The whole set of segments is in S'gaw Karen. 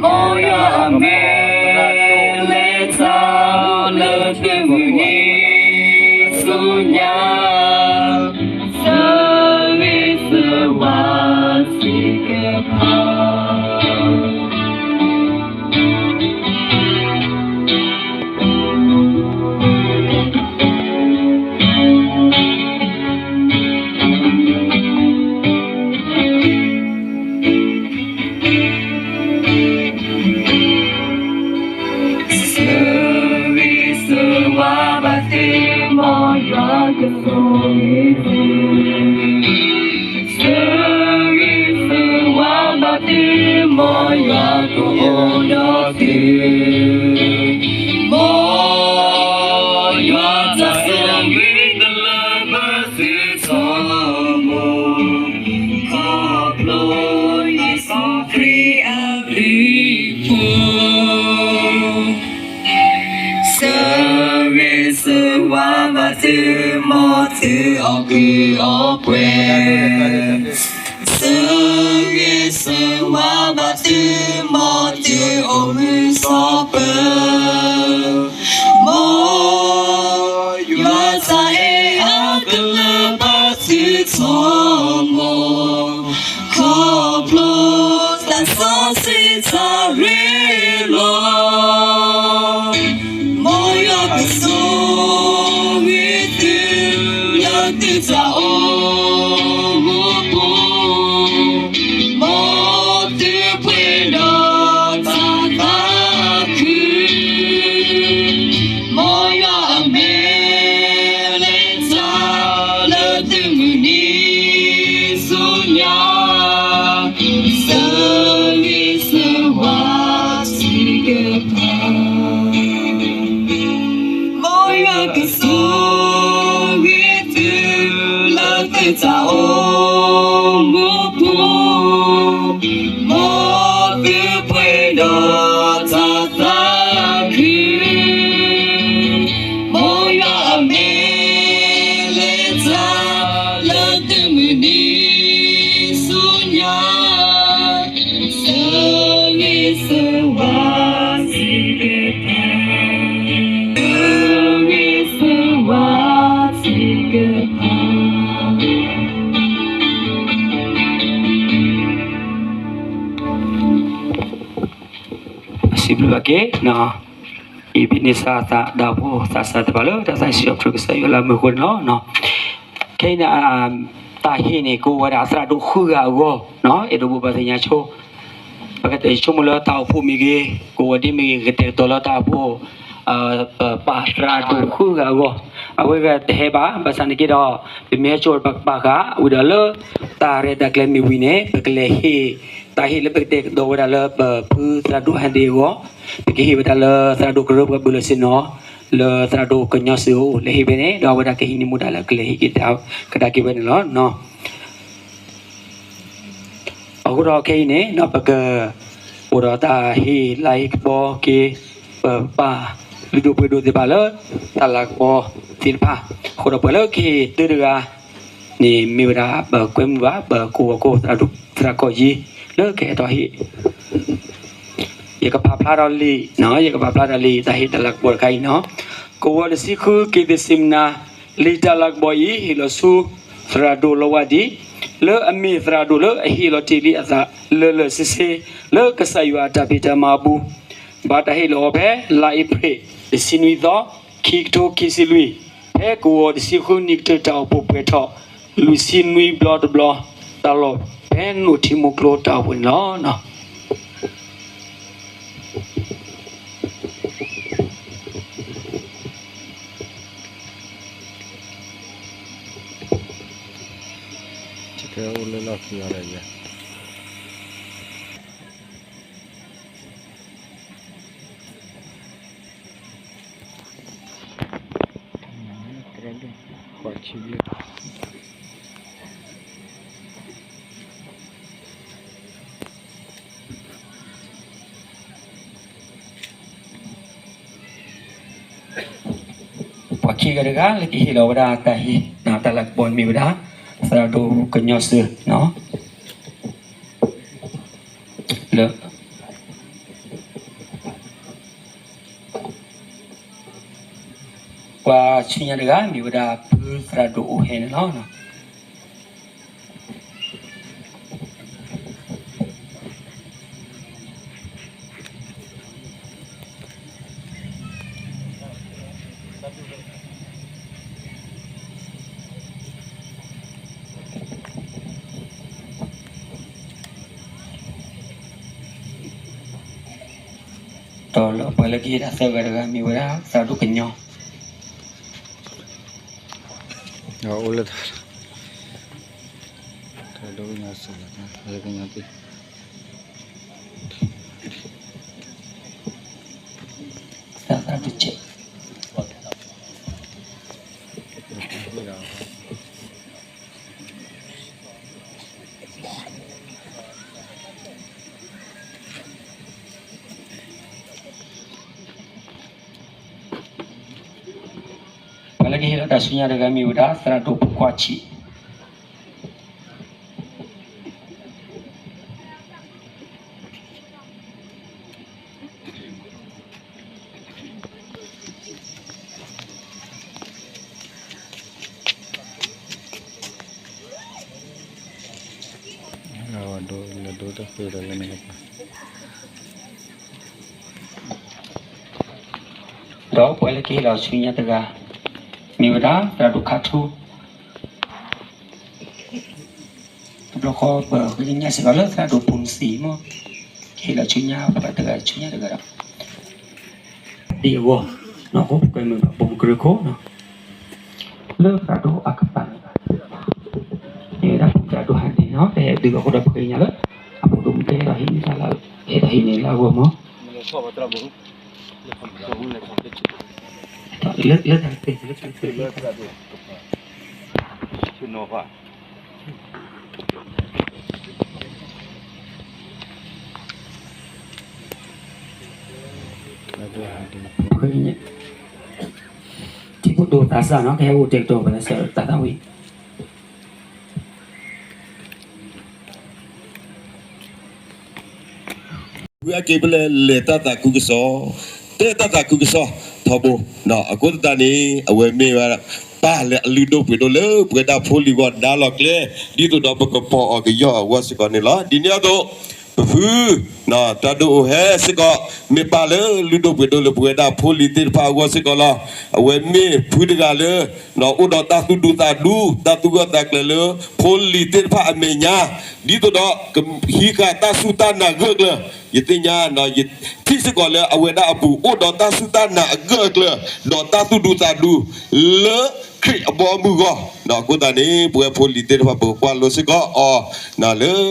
မ်ယွၤအမဲာ်လဲၤတၢ်လၢသုးမုၢ်နံၤဆူညါ, ဆၢဂ့ၤဆၢဝါဆံးကဖၣ်. ဆၢဂ့ၤဆၢဝါဘၣ်သု မ်ယွၤကဆိၣ်ဂ့ၤသု, ဆၢဂ့ၤဆၢဝါဘၣ်သု, မ်ယွၤကအိၣ်ဒီးသု, မ်ယွၤတၢ်ဆိၣ်ဂ့ၤကလၢဘၣ်သုထီဘိ, ခီဖျိယ့ၣ်ၡူးခရံာ်အဘျုးအဖှိၣ် ဆၢဂ့ၤဆၢဝါဘၣ်သု, မ်သုအီၣ်ကုၢ်အီပှဲၤ, ဆၢဂ့ၤဆၢဝါဘၣ်သု, မ်သုအိၣ်မုာ်စီၤပၢၤ, မ်ယွၤတၢ်အဲၣ်အကလၢဘၣ်သုထီဘိ, ခီဖျိတၢ်စီဆှံတၢ်ရ့လိာ်, မ်ယွၤကဆိၣ်ဂ့ၤသု လၢသုတၢ်အိၣ်မူပူၤ, မ်သုပှဲၤဒီးတၢ်သးခု, မ်ယွၤအမဲာ်လဲၤတၢ်လၢသုးမုၢ်နံၤဆူညါ, ဆၢဂ့ၤဆၢဝါဆံးကဖၣ်. မ်ယွၤကဆိၣ်ဂ့ၤသု လၢသုတၢ်အိၣ်မူပူၤ, မ်သုပှဲၤဒီးတၢ်သးခု, မ်ယွၤအမဲာ်လဲၤတၢ်လၢသုးမုၢ်နံၤဆူညါ, ဆၢဂ့ၤဆၢဝါဆံးကဖၣ်, ဆၢဂ့ၤဆၢဝါဆံးကဖၣ်. စံးဘျုးဘၣ်က့ၤ အံၤဘ့ၣ်န့ၣ်စးသးဒၣ်ဖိ သးစၢ်သ့ၣ်တဖၣ်လၢ တၢ်သးစံးအီၤ ပတြၢၤကစၢ်ယွၤလၢအမုာ်အဃိန့ၣ်လီၤ. ခဲအံၤန့ၣ် တၢ်ဟ့ၣ်န့ၣ် ကအိၣ်ဝဲဒၣ်သရၣ်ဒိၣ်ဃုဂၤအဂီၢ်, အဲၣ်ဒိးဘိးဘၣ်သ့ၣ်ညါဆိ, ပကတဲဆိကမိၣ်လၢတၢ်အိၣ်ဖှိၣ်မ့ၢ်ဂ့ၤ, ကဝီၤဒ့မ့ၢ်ဂ့ၤ, ကကတဲာ်ကတီၤလၢတၢ်အိၣ်ဖှိၣ်, ပပာ်သရၣ်ဒိၣ်ဃုဂၤအဂီၢ်, အဝဲဂၤတဟဲဘၣ်, ဘၣ်ဆၣ်န့ၣ်က့ဒီး ပမ့ၢ်ဟဲစိာ်ပကပာ်ဃာ် ဝံၤဒီးလၢ တၢ်ရဲၣ်တၢ်ကျဲၤမ့ၢ်ဝံၤန့ၣ် ပကလဲၤဟ့ၣ် တၢ်ဟ့ၣ်လၢပကတဲာ်ကတီၤဝဲဒၣ်လၢပဖုသရၣ်ဒိၣ်ဟဲဒ့အဂီၢ်, ပကဟ့ၣ်ဝဲဒၣ်လၢသရၣ်ဒိၣ်ကရၢပှၤဘၢၣ်လၢစ့ၢ်နီၤ, လၢသရၣ်ဒိၣ်ကညီစ့ၢ်အိၣ် လဲၤဟ့ၣ်ဖဲန့ၣ် ဒီးအဝဲဒၣ်ကဟံးန့ၢ်မူဒါလၢကလဲၤဟ့ၣ်က့ၤတၢ်ကဒါက့ၤဝဲန့ၣ်လီၤ. အဃိဒီးခဲအံၤန့ၣ် ပကအိၣ်ဒီးတၢ်ဟ့ၣ်လၤဟ့ၣ်ကပီၤက့ၤ ပပၢ်လုၢ်ဒိၣ်ပှ့ၤဒိၣ်သ့ၣ်တဖၣ်လၢ တၢ်လၤကပီၤသ့ၣ်တဖၣ်, အဃိဒီးပှၤလၢကဟ့ၣ်တၢ်တဂၤန့ၣ် မ့ၢ်ဝဲဒၣ်ပကွဲမုာ်ဘၣ် ပကဝီၤခိၣ်သရၣ်ဒိၣ်သရၣ်ကီၢ်ယံၤ လၢကဟဲထီၣ်ဟ့ၣ် ယကပာ်ဖျါထီၣ်လံ, ယကပာ်ဖျါထီၣ်လံ တၢ်ဟ့ၣ်တၢ်လၤကပီၤတခါအံၤနီၤ, ကဝီၤတဆံဃု က့ၤသ့ၣ်စံမနၤ, လံာ်တၢ်လၤကပီၤအံၤ ဟ့ၣ်လီၤဆူ သရၣ်ဒိၣ်လီဝါဒံး, လၢအမ့ၢ်သရၣ်ဒိၣ်လၢအဟ့ၣ်လီၤတ့ၢ်လံအသးလၢလၢာ်ဆ့ဆ့ လၢကစၢ်ယွၤအတၢ်ဖံးတၢ်မၤအပူၤ, ဘၣ်တၢ်ဟ့ၣ်လီၤအီၤဖဲ လါအ့ဖြ့ၣ် တဆံနွံသီ ခံကထိခံဆံလွံၢ်, ဖဲကဝီၤတဆံဃုနံၣ်ကတၢၢ်တၢ်အိၣ်ဖှိၣ်ပှဲၤထီၣ် လွံၢ်ဆံနွံဘျီတဘျီ, တၢ်လီၢ်ဖဲနိၣ်ထံမိၢ်ကျိတၢ်အိၣ်ဖှိၣ်န့ၣ်လီၤ. ပှၤခံဂၤတဂၤလၢကဟ့ၣ်လီၤဝဲဒၣ်တၢ်ဟ့ၣ် တၢ်လၤကပီၤမ့ၢ်ဝဲဒၣ် သရၣ်ဒိၣ်ကညီစၢၤ လၢ ပှၤဆူညါတဂၤ မ့ၢ်ဝဲဒၣ်ဖုသရၣ်ဒိၣ်အိၣ်ဟဲန့ၣ်လီၤ. ဒီးလၢပှၤလၢကဟ့ၣ်တၢ်သၢဂၤတဂၤ မ့ၢ်ဝဲဒၣ်သရၣ်ဒိၣ်ကညီ အိၣ်လၢ သရၣ်ဒိၣ်ကညီစ့ၢ်ကီး သရၣ်ဒိၣ်ကညီသ့ၣ် သရၣ်ဒိၣ်ကညီ ပှၤလၢကဟ့ၣ်လီၤတၢ်ဆူညါတဂၤမ့ၢ်ဝဲဒၣ် သရၣ်ဒိၣ်ဖိခွါဆံး ဒီးပှၤလၢကဟ့ၣ်လီၤဆူညါတဂၤ မ့ၢ်ဝဲဒၣ် သရၣ်ဒိၣ်ခါထူ တဘျီဃီပဃ့ကညးစ့ၢ်ကီးလၢသရၣ်ဒိၣ်ပိၢ်စံမ့ၢ် ကဟ့ၣ်လီၤဆူညါပှၤတဂၤဆူညါတဂၤဒီး ဒ်အဂီၢ် နီၢ်ခိပကွဲမုာ်ဘၣ်ပိာ်မုၣ်ကရၢခိၣ်နီၤ လၢသရၣ်ဒိၣ်အကပၤန့ၣ် မ့ၢ်ဝဲဒၣ်သရၣ်ဒိၣ်ဟဲန့ၣ်နီၤ တဟဲဒုးအဃိဒီးပဃ့ကညးလၢ အဖိဒိၣ်မုၣ်ကဟဲဒီးဟံးန့ၢ်တၢ်လၢ ဟဲဒီးဟံးန့ၢ်လၢအဂီၢ်မ့ၢ် လၢတၢ်ကတၢၢ် လၢတၢ်ကတၢၢ် ထံဖိဒိၣ်သးစၢ်နီၤ ကဟဲအိၣ်တဲာ်ကတီၤပှၤလၢစၢၤတၢ်သးဝံၣ် ဝံအက့ၤပလဲၤလဲၤတၢ်သးခုကစီၣ်, တဲတၢ်သးခုကစီၣ်ထီဘိ, အဃိသတးန့ၣ် အဝဲမ့ၢ်ဝဲ ပၢ်လၢအလုၢ်ဒိၣ်ပှ့ၤဒိၣ်လၢပဝဲဒၣ်ဖိလံၤဂီၢ်ဒါလီၤကျဲ, ဒ်သိးဒီးပကပီၤအီၤကယီၢ်အဂီၢ်စ့ၢ်ကီးန့ၣ်လီၤ. ဒ်န့ၣ်အသိး ပဖု တၢ်ဒိၣ်အိၣ်ဟဲစ့ၢ်ကီး မ့ၢ်ပၢ်လၢလုၢ်ဒိၣ်ပှ့ၤဒိၣ်လၢပဝဲဒၣ်ဖိလံၤသ့ၣ်တဖၣ်အဂီၢ်စ့ၢ်ကီးလီၤ. အဝဲမ့ၢ်ဖုတဂၤလၢ အိၣ်ဒီးတၢ်သူၣ်ဒူသးဒူ တၢ်သူၣ်ဂၢၢ်သးကျၢၤလၢ ဖိလံၤသ့ၣ်တဖၣ်အမဲာ်ညါ, ဒ်သိးဒီး ဟံးဃာ်တၢ်စူၢ်တၢ်နာ်ဂၢၢ်ကျၢၤ, ယသ့ၣ်ညါ ယထံၣ်စ့ၢ်ကီးလၢအဝဲဒၣ်အပူၤ အိၣ်ဒီးတၢ်စူၢ်တၢ်နာ်အဂၢၢ်အကျၢၤ ဒီးတၢ်သူၣ်ဒူသးဒူ လၢခရံာ်အဘီအမုၢ်အဂီၢ်, အဃိသတးန့ၣ် ပဝဲဖိလံၤသ့ၣ်တဖၣ် ပကကွၢ်လိစ့ၢ်ကီးအီၤ လၢ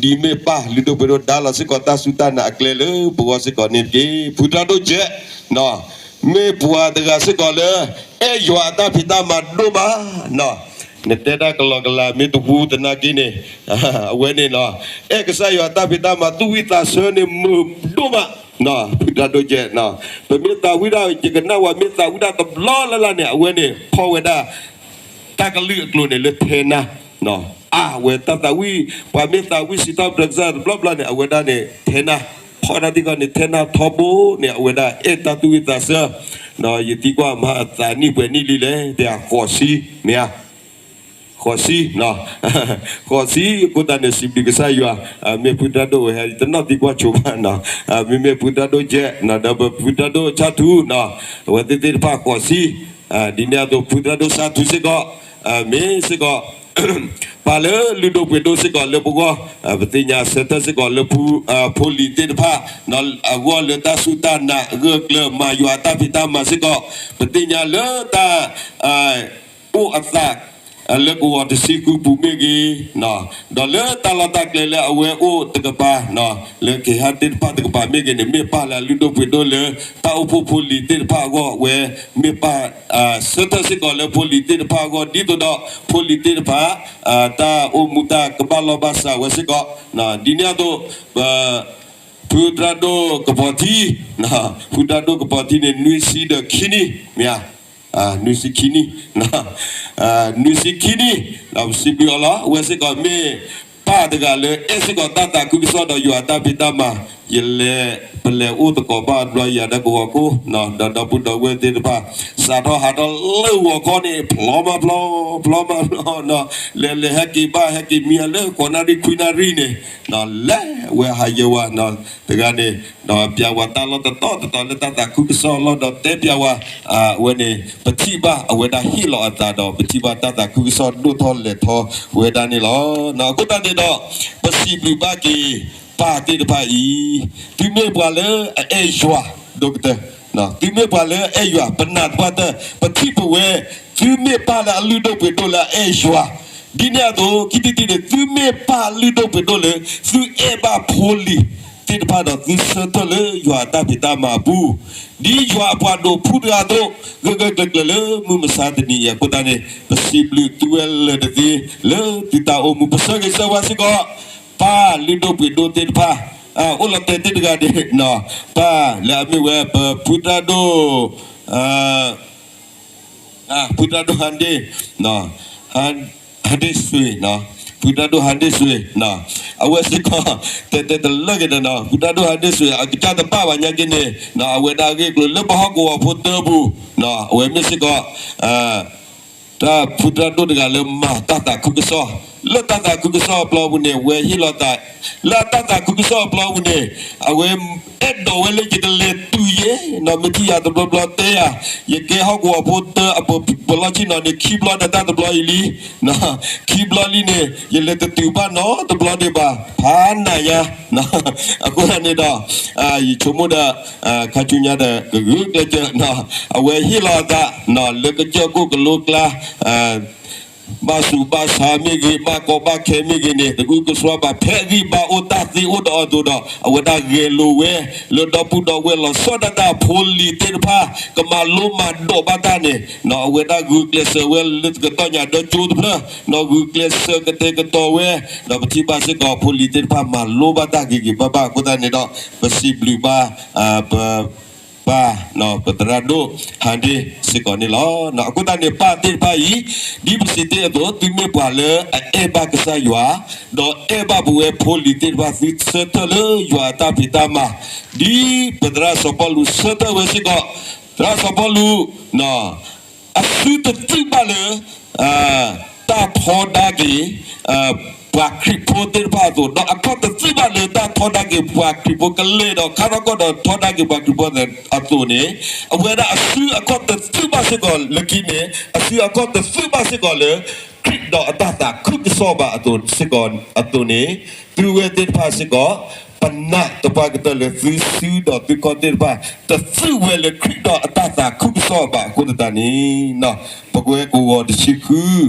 ဒ်မ့ၢ်ပၢ်လုၢ်ဒိၣ်ပှ့ၤဒိၣ်ဒါလီၤစ့ၢ်ကီး တၢ်စူၢ်တၢ်နာ်အကျဲလၢပဂီၢ်စ့ၢ်ကီးန့ၣ်တက့ၢ်. ဖုတၢ်ဒိၣ်ကဲး မ့ၢ်ပှၤတဂၤစ့ၢ်ကီးလၢ အဲၣ်ယွၤအတၢ်ဖံးတၢ်မၤဒိၣ်မး, နတဲတၢ်ကလီကလီမ့ၢ်တဝူသနာ်က့န့ၣ် အဝဲန့ၣ် အဲၣ်ကစၢ်ယွၤအတၢ်ဖံးတၢ်မၤ သူၣ်ဝံၣ်သးဆၢန့ၣ်မုာ်ဒိၣ်မး, ဖုတၢ်ဒိၣ်ကဲး, ပမ့ၢ်သးဝံၣ်ဒၣ် ယကနၣ်ဝဲမ့ၢ်သးဝံၣ်ဒၣ်တဘျီလၢ်လၢ်န့ၣ် အဝဲန့ၣ် ဖီၣ်ဝဲဒၣ် တၢ်ကလုၢ်အကျိၤန့ၣ်လၢထဲနါ အါဝဲတၢ်သးဝံၣ်, ပှၤမ့ၢ်သးဝံၣ်စံးထီၣ်ပတြၢၤကစၢ်တဘျီဘျီန့ၣ် အဝဲဒၣ်န့ၣ် ထဲနါ, ဖီၣ်တၢ်သံကွၢ်န့ၣ် ထဲနါထီဘိန့ၣ် အဝဲဒၣ်အဲၣ်တၢ်သူၣ်ဝံၣ်သးဆၢ, ယသံကွၢ်မၤအသးနံၣ်ပှဲၤနံၣ်လံလဲၣ် တဲဃိးဆံ, မ့ၢ်ဧါ, ဃိးဆံ, ဃိးဆံ အဃိသတးန့ၣ် စံးဘျုးကစၢ်ယွၤ, မ့ၢ်ဖုတၢ်ဒိၣ်ဝဲဟဲ တနီၣ်သံကွၢ်ဆိဘၣ်နီၤ, မ့မ့ၢ်ဖုတၢ်ဒိၣ်ကဲး ဒီးပဖုတၢ်ဒိၣ်ဆၣ်ထူနီၤ, အဝဲသ့ၣ်သ့ၣ်တဖၣ်ဃိးဆံ, ဒ်န့ၣ်အသိး ဖုတၢ်ဒိၣ်ဆၣ်ထူစ့ၢ်ကီး, မ့ၢ်စ့ၢ်ကီး ပၢ်လၢလုၢ်ဒိၣ်ပှ့ၤဒိၣ်စ့ၢ်ကီးလၢပဂီၢ်, ပသ့ၣ်ညါဆၢထၢၣ်စ့ၢ်ကီးလၢ ဖိလံၤသ့ၣ်တဖၣ်, အဂီၢ်လၢတၢ်စူၢ်တၢ်နာ်အဂၢၢ်အကျၢၤ မၤယွၤအတၢ်ဖံးတၢ်မၤစ့ၢ်ကီး, ပသ့ၣ်ညါလၢတၢ် အိၣ်အသး လၢကဝီၤတဆံဃုပူၤမ့ၢ်ဂ့ၤ, ဒီးလၢတၢ်လီၢ်တၢ်ကျဲလၢအဝဲအိၣ်တကပၤ, လၢကဟဲသ့ၣ်တဖၣ်တကပၤမ့ၢ်ဂ့ၤန့ၣ် မ့ၢ်ပၢ်လၢအလုၢ်ဒိၣ်ပှ့ၤဒိၣ်လၢ တၢ်အိၣ်ဖှိၣ်ဖိလံၤသ့ၣ်တဖၣ်အဂီၢ်ဝဲ, မ့ၢ်ပၢ် ဆၢထၢၣ်စ့ၢ်ကီးလၢဖိလံၤသ့ၣ်တဖၣ်အဂီၢ် ဒ်သိးဒီးဖိလံၤသ့ၣ်တဖၣ် တၢ်အိၣ်မူတၢ်ကဘၣ်လီၢ်ဘၣ်စးဝဲစ့ၢ်ကီး, ဒ်န့ၣ်အသိး ဖုတၢ်ဒိၣ်ကပီၤထံ, ဖုတၢ်ဒိၣ်ကပီၤထံန့ၣ် နွံဆံဒီးခံနံၣ်, မ့ၢ်ဧါ, နွံဆံခံနံၣ်, နွံဆံခံနံၣ်, ပစံးဘျုးအီၤလီၤ, အဝဲစ့ၢ်ကီးမ့ၢ်ပၢ်တဂၤလၢအဲၣ်စ့ၢ်ကီးတၢ်သးခုကစီၣ်ဒီးယွၤအတၢ်ဖံးတၢ်မၤ ယလဲၤ ပလဲၤအိၣ်သကိးဘၣ်တဘျီယၤဒီးကဝီၤခိၣ် ဒီးဒီပုၢ်ဒီဝဲၢ်သ့ၣ်တဖၣ် စးထီၣ်ဟးထီၣ်လၢဂီၤခီန့ၣ် ဖျီမးဖျီ ဖျီမးဖျီ လဲၤလဲၤဟဲက့ၤဘၣ်ဟဲက့ၤမံလၢဃိးနၣ်ရံၣ်ခွံနၣ်ရံၣ်န့ၣ် လဲၤဝဲဟးယဲဝဲ တဂၤန့ၣ် ဒီးပျဲဝဲတၢ်လီၢ်တတီၤတတီၤလၢတၢ်သးခုကစီၣ်လီၢ်ဒီးတဲပျဲဝဲ အဝဲန့ၣ် ပထံၣ်ဘၣ်အဝဲဒၣ်ဟ့ၣ်လီၤအသးဒီး ပထံၣ်ဘၣ်တၢ်သးခုကစီၣ်ဒိၣ်ထီၣ်လဲၤထီၣ်ဝဲဒၣ်န့ၣ်လီၤ. အဃိသတးန့ၣ်ဒီး ပစံးဘျုးဘၣ်က့ၤ ပၢ်သ့ၣ်တဖၣ်အံၤ သုမ့ၢ်ပှၤလၢအအဲၣ်ယွၤဒိၣ်ကတၢၢ်, သုမ့ၢ်ပှၤလၢအအဲၣ်ယွၤ ပနာ်သပှၢ်တၢၢ် ပထံၣ်ပဝဲ သုမ့ၢ်ပၢ်လၢအလုၢ်ဒိၣ်ပှ့ၤဒိၣ်လၢအအဲၣ်ယွၤ ဒ်န့ၣ်အသိး ခံထံၣ်တထံၣ်န့ၣ် သုမ့ၢ်ပၢ်လုၢ်ဒိၣ်ပှ့ၤဒိၣ်လၢ သုအဲၣ်ဘၣ်ဖိလံၤသ့ၣ်တဖၣ်ဒီး သုဆၢထၢၣ်လၢယွၤအတၢ်ဖံးတၢ်မၤအပူၤ, ဒ်ယွၤအပှၤဒိးဖှူတဂၤအသိး ဂၢၢ်ဂၢၢ်ကျၢၤကျၢၤလၢမုၢ်မဆါတနံၤအံၤအဃိသတးန့ၣ် ပစံးဘျုးသုဝဲလၢာ်တသ့ လၢသုတၢ်အိၣ်မူ ပဆၢဂ့ၤဆၢဝါစ့ၢ်ကီး ပၢ်လုၢ်ဒိၣ်ပှ့ၤဒိၣ်သ့ၣ်တဖၣ် အိၣ်လီၤတဲာ်သ့ၣ်တဂၤန့ၣ် ပၢ်လၢအမ့ၢ်ဝဲပဖုတၢ်ဒိၣ် ဖုတၢ်ဒိၣ်ဟါဒ့ၣ် ဟါဒ့ၣ်စွ့ၤ ဖုတၢ်ဒိၣ်ဟါဒ့ၣ်စွ့ၤ အဝဲစ့ၢ်ကီး တဲတဲတလၢက့ၤဒီး ဖုတၢ်ဒိၣ်ဟါဒ့ၣ်စွ့ၤ အကစၢ်တဘၣ်ဘၣ်ညါက့ၤန့ၣ် အဝဲဒၣ်ဂ့ၢ်ကျိၤလၢပဟီၣ်ကဝီၤဖိတၢပူၤ အဝဲမ့ၢ်စ့ၢ်ကီး တၢ်ဖုတၢ်ဒိၣ်တဂၤလၢမၤတၢ်သးခုကစီၣ် လၢတၢ်သးခုကစီၣ်အပျီပူၤန့ၣ် အဝဲဟ့ၣ်လီၤသး လၢအတၢ်သးခုကစီၣ်အပျီပူၤန့ၣ် အဝဲအဲၣ်ဒိးဝဲလၢယကလဲၤတုၤယဲ မ့ၢ်ထံၣ်ယၤတဘျီဘျီတဲယၤ ယကဲဟီၣ်ကဝီၤဖိတၢအပူၤ ပလီၢ်ဆံၣ်နီၤန့ၣ် ခံဘျီဒီးတၢ်တဘျီအံၤလံ ခံဘျီလံန့ၣ် ယလဲၤတတုၤဘၣ်နီတဘျီဒံးဘၣ် ဖးနးယါ အဃိသတးန့ၣ်ဒီး ယဆိကမိၣ်ဒီး ခါဆူညါဒီး ကဂုာ်ကျဲးစၢး အဝဲဟ့ၣ်လီၤအသး လၢကစၢၢ်ခိၣ်ကလိကျါ ဘၣ်ဆူးဘၣ်ဆါမ့ၢ်ဂ့ၤ ဘၣ်ကီဘၣ်ခဲမ့ၢ်ဂ့ၤန့ၣ် တဂုာ်ကစွါဘၣ် ဖဲအဂံၢ်ဘါအိၣ်တၢ်သ့အိၣ်ဒီးအသိးဒီး အဝဲဒၣ်ဂဲၤလိာ်ဝဲ လၢဒီပုၢ်ဒီဝဲၢ်လီၤဆီဒၣ်တၢ်ဖိလံၤသ့ၣ်တဖၣ် ကမၤလိမၤဒိးဘၣ်တၢ်န့ၣ် အဝဲဒၣ်ဂုာ်ကျဲးစၢးဝဲလၢတကတီၢ်ညါဒီးကၠိတဖျၢၣ် ဂုာ်ကျဲးစၢးကတဲာ်ကတီၤဝဲ ဒီးပထံၣ်ဘၣ်စ့ၢ်ကီးဖိလံၤသ့ၣ်တဖၣ်မၤလိဘၣ်တၢ်ဂ့ၤဂ့ၤဘၣ်ဘၣ်အဃိသတးန့ၣ်ဒီး ပစံးဘျုးဘၣ် ပ ပၢ် ပသရၣ်ဒိၣ်ဟါဒ့ၣ်စ့ၢ်ကီးန့ၣ်လီၤ. အဃိသတးန့ၣ် ပၢ်သ့ၣ်တဖၣ်အံၤ ဒ်ပစံးတ့ၢ်အသိး သုမ့ၢ်ပှၤလၢအအဲၣ်ဘၣ်ကစၢ်ယွၤ ဒီးအဲၣ်ဘၣ်ပဝဲဖိလံၤသ့ၣ်တဖၣ် သုဆၢထၢၣ်လၢယွၤအတၢ်ဖံးတၢ်မၤ ဒ်ပသရၣ်စီၤပီလူးဆၢထၢၣ်ဝဲစ့ၢ်ကီး သရၣ်စီၤပီလူး အစုတသုၣ်ဘၣ်လၢ တၢ်ထီဒါက့ၤ ပှၤခရံာ်ဖိသ့ၣ်တဖၣ်အသိး ဒီးအခီၣ်တသုၣ်ဘၣ်လၢတၢ်ထီဒါက့ၤပှၤခရံာ်ဖိကလဲၤဒီးခါထီၣ်ကီၢ်ဒီးထီဒါက့ၤပှၤခရံာ်ဖိအသိးန့ၣ် အဝဲဒၣ်အစုအခီၣ်တသုၣ်ဘၣ်စ့ၢ်ကီးလၢခံန့ၣ် အစုအခီၣ်တသုၣ်ဘၣ်စ့ၢ်ကီးလၢ ခရံာ်ဒီးအတၢ်သးခုကစီၣ်ဘၣ်အသိးစ့ၢ်ကီးအသိးန့ၣ် သုဝဲသ့ၣ်တဖၣ်စ့ၢ်ကီး ပနာ်သပှၢ်ကတၢၢ်လၢသုစုဒီးသုခီၣ်သ့ၣ်တဖၣ် တသုၣ်ဝဲလၢခရံာ်ဒီးအတၢ်သးခုကစီၣ်ဘၣ်အဃိသတးန့ၣ် ပဝဲကဝီၤတဆံဃု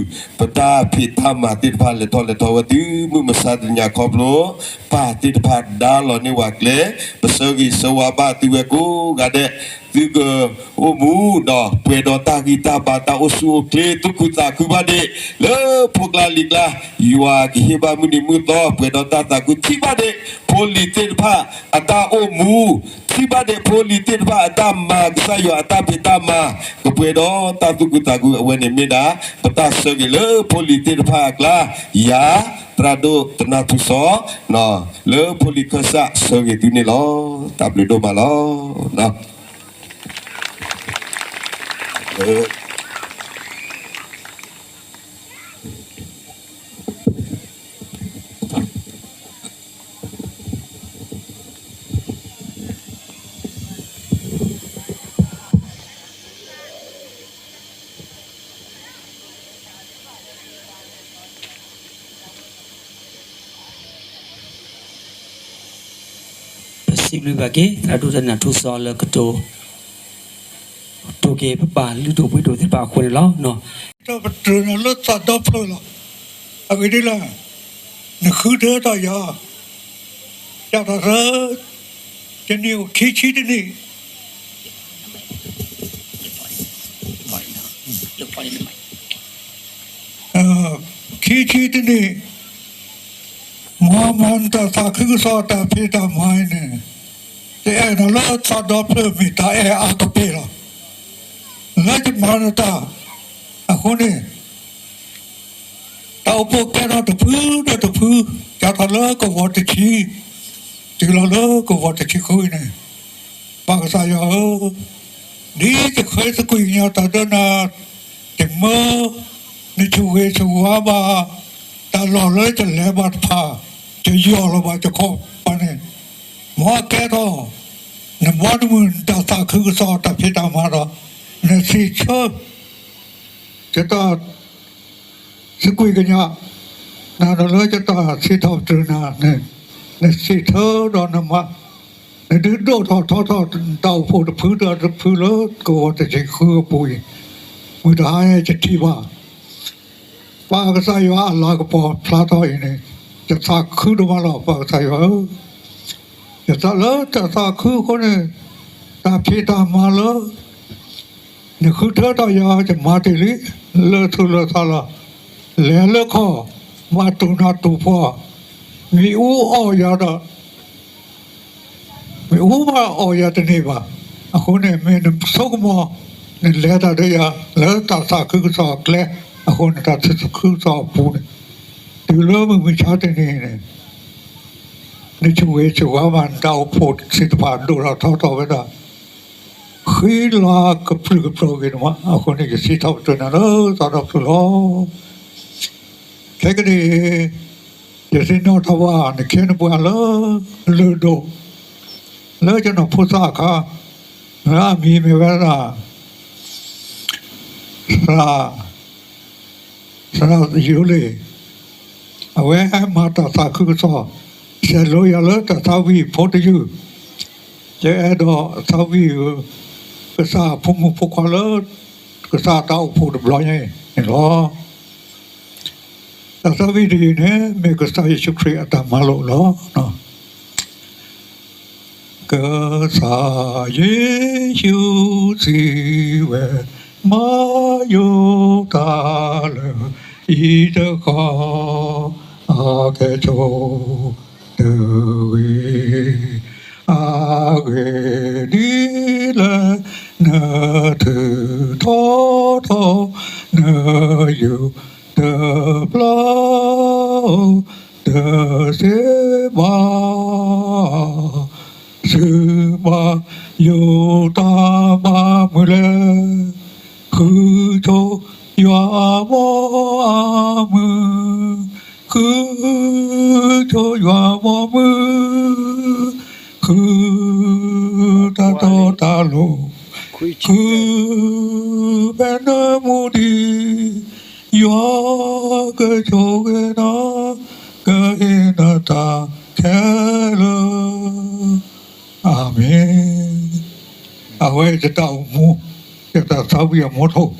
ပတၢ်ဖံးတၢ်မၤသ့ၣ်တဖၣ်လဲၤထီၣ်လဲၤထီဝဲတုၤမုၢ်မဆါတနံၤညါခီဖျိ ပၢ်သ့ၣ်တဖၣ်ဒါလီၤန့ၢ်ဝဲကျဲ ပဆၢဂ့ၤဆၢဝါဘၣ်သုဝဲကိးဂၤဒဲး သုကအိၣ်မူဒီးပှဲၤဒီးတၢ်ဂံၢ်တၢ်ဘါတၢ်အိၣ်ဆူၣ်အိၣ်ချ့ သူၣ်ခုသးခုဘၣ်ဒ့ၣ် လၢဖိကျါလံၤကျါ ယွၤကဟ့ၣ်ဘၣ်မုၢ်နံၤမုၢ်သီ ပှဲၤဒီးတၢ်သးခုထံၣ်ဘၣ်ဒ့ၣ် ဖိလံၤသ့ၣ်တဖၣ်အတၢ်အိၣ်မူ ထံၣ်ဘၣ်ဒ့ၣ်ဖိလံၤသ့ၣ်တဖၣ်အတၢ်မၤကစၢ်ယွၤအတၢ်ဖံးတၢ်မၤ ကပှဲၤဒီးတၢ်သူၣ်ခုသးခုအဝဲန့ၣ်မ့ၢ်ဒၣ် ပတၢ်ဆၢဂ့ၤလၢဖိလံၤသ့ၣ်တဖၣ်အကျါ ယၤ သရၣ်ဒိၣ်သနၢ်ထူစီ လၢဖိလံၤခၢၣ်စးဆၢဂ့ၤသုန့ၣ်လီၤ. တၢ်ဘျုးဒိၣ်မးလီၤ. ပစံးဘျုးဘၣ်က့ၤ သရၣ်ဒိၣ်သနၢ်ထူစီလၢကတိၤ တိၤက့ၤပပၢ်လုၢ်ဒိၣ်ပှ့ၤဒိၣ်သ့ၣ်တဖၣ်အဃိန့ၣ်လီၤ. ဒီးပတုာ်နၤလၢသးဒီဖျၢၣ်လီၤ. အဂ့ၢ်ဒ်လဲၣ်, နဃုထၢထီၣ်ယၤ, ယၤထီၣ်လၢ ယန့ၢ်အိၣ်ခံဆံတနံၣ် ခံဆံတနံၣ် မၤမၤနတၢ်သးခုကစီၣ်တၢ်ဖံးတၢ်မၤအံၤန့ၣ် ယအဲၣ်နၤလၢသးဒီဖျၢၣ်မ့ၢ်တၢ်အဲၣ်အါကပ့ၢ်လီၤ. လၢယမၤနတၢ်အဃိန့ၣ် တၢ်အိၣ်ဖှိၣ်ကဲထီၣ်တဖုဒီးတဖု ယၤထီၣ်လၢကဝီၤတဆံ တုၤလီၤလၢကဝီၤတဆံဃုအံၤန့ၣ်, ပၢ်ကစၢ်ယွၤဧၢ, ဒ်ယဃ့သကွံာ်ကညးတၢ်ဒီးနၤ, ယမၢ နဆိၣ်ဂ့ၤဆိၣ်ဝါဘၣ် တၢ်လီၢ်လၢယလဲၤဘၣ်တဖၣ်, ယယီၢ်လီၤဘၣ်ယခီၣ်ဘၣ်န့ၣ်, မ်အကဲထီၣ် နဘီနမုၢ် နတၢ်သးခုကစီၣ်တၢ်ဖံးတၢ်မၤဒီး နစံးဆၢ ယတၢ်သကွံာ်ကညး နၤဒီးလၢယတၢ်စံးထီၣ်ပတြၢၤနၤန့ၣ်, နစံးဆၢဒီးနမၤ, နဒုးဒိၣ်ထီၣ်ထီထီၣ်တၢ်အိၣ်ဖှိၣ်တဖုဒီးတဖုလၢကဝီၤတဆံဃုအပူၤအံၤ, မုၢ်တဟါယထံၣ်ဘၣ် ပၢ်ကစၢ်ယွၤအလၤကပီၤဖျါထီၣ်အံၤန့ၣ်, ယသးခုဒိၣ်မးလီၤ ပၢ်ကစၢ်ယွၤဧၢ, ယသးလၢတၢ်သးခုအဃိန့ၣ်, တၢ်ဖံးတၢ်မၤလၢ နဃုထၢထီၣ်ယၤ ယမၤတ့ၢ်လံ, လၢာ်သူၣ်လၢာ်သးလီၤ, လဲၤလၢခီၣ်, ဘၣ်တူၢ်နးတူၢ်ဖှီၣ်, မ့ၣ်အူအီၣ်ယၤဒီး မ့ၣ်အူဘၣ်အီၣ်ယၤတန့ၢ်ဘၣ်, အဃိန့ၣ် မ့ၢ်နဆိကမိၣ်, နလဲၤတၢ်ဒီးယၤ လၢတၢ်သးခုကစီၣ်အကျဲ, အဃိန့ၣ် တၢ်သးခုကစီၣ်အပူၤန့ၣ်, တုၤလၢမုၢ်မဆါတနံၤန့ၣ်, နဆိၣ်ဂ့ၤဆိၣ်ဝါဘၣ်နတၢ်အိၣ်ဖှိၣ်သ့ၣ်တဖၣ်ဒိၣ်ထီၣ်ထီထီၣ်ဝဲဒၣ် ဃံလၤကပြုၢ်ကပြီၤဂ့ၤန့ၣ်မး, အဃိန့ၣ် ယစံးထီၣ်ပတြၢၤနၤလၢသးဒီဖျၢၣ်လီၤ. ခဲကနံၣ်အံၤ, ယသ့ၣ်နီၣ်ထီၣ်ဘၣ် နခ့နပှၤလၢ လၢၢ်ဒိၣ် လၢယနီၢ်ဖိသၣ်အခါ, လၢအမံၤမ့ၢ်ဝဲဒၣ် သရၣ် သရၣ်ယိၤလ့ၣ်, အဝဲမၤတၢ်သးခုကစီၣ်, ဆဲးလိယၤလၢတၢ်သးဝံၣ်ဖိတယုၢ်, ယအဲၣ်ဒိးသးဝံၣ်ဧၢ, ကစၢ်အဖိမုၣ်ဖိခွါလၢ ကစၢ်တၢ်အိၣ်ဖှိၣ်တဘျီညါအံၤန့ၣ်လီၤ. တၢ်သးဝံၣ်တယုၢ်န့ၣ် မ့ၢ်ကစၢ်ယ့ၣ်ၡူးခရံာ်အတၢ်မၤလိာ်လီၤ. ကစၢ်ယ့ၣ်ၡူးစံးဝဲ, မၤယိာ်တၢ်လၢအံၤတဃီ, အကဲဆိတဂ့ၤ, အဂ့ၢ်ဒ်လဲၣ် နထုးထီၣ်ထီၣ် နယုၢ်တဘျီ တသ့ဘၣ် စူၢ်မၤယိာ်တၢ်မၤမုာ်လဲၣ်, ဃုဆိယွၤဘီအမုၢ်, ဃုဆိယွၤဘီအမုၢ်, ဃုတၢ်တီတၢ်လိၤ, ဃုဖဲနမူဒံး, ယွၤကဆိၣ်ဂ့ၤနၤ, ကဟ့ၣ်နၤတၢ်ခဲလၢာ်. အၤမ့ၣ်. အဝဲယတၢ်အိၣ်မူ, ယတၢ်သးဝံၣ်အမူထိၣ်,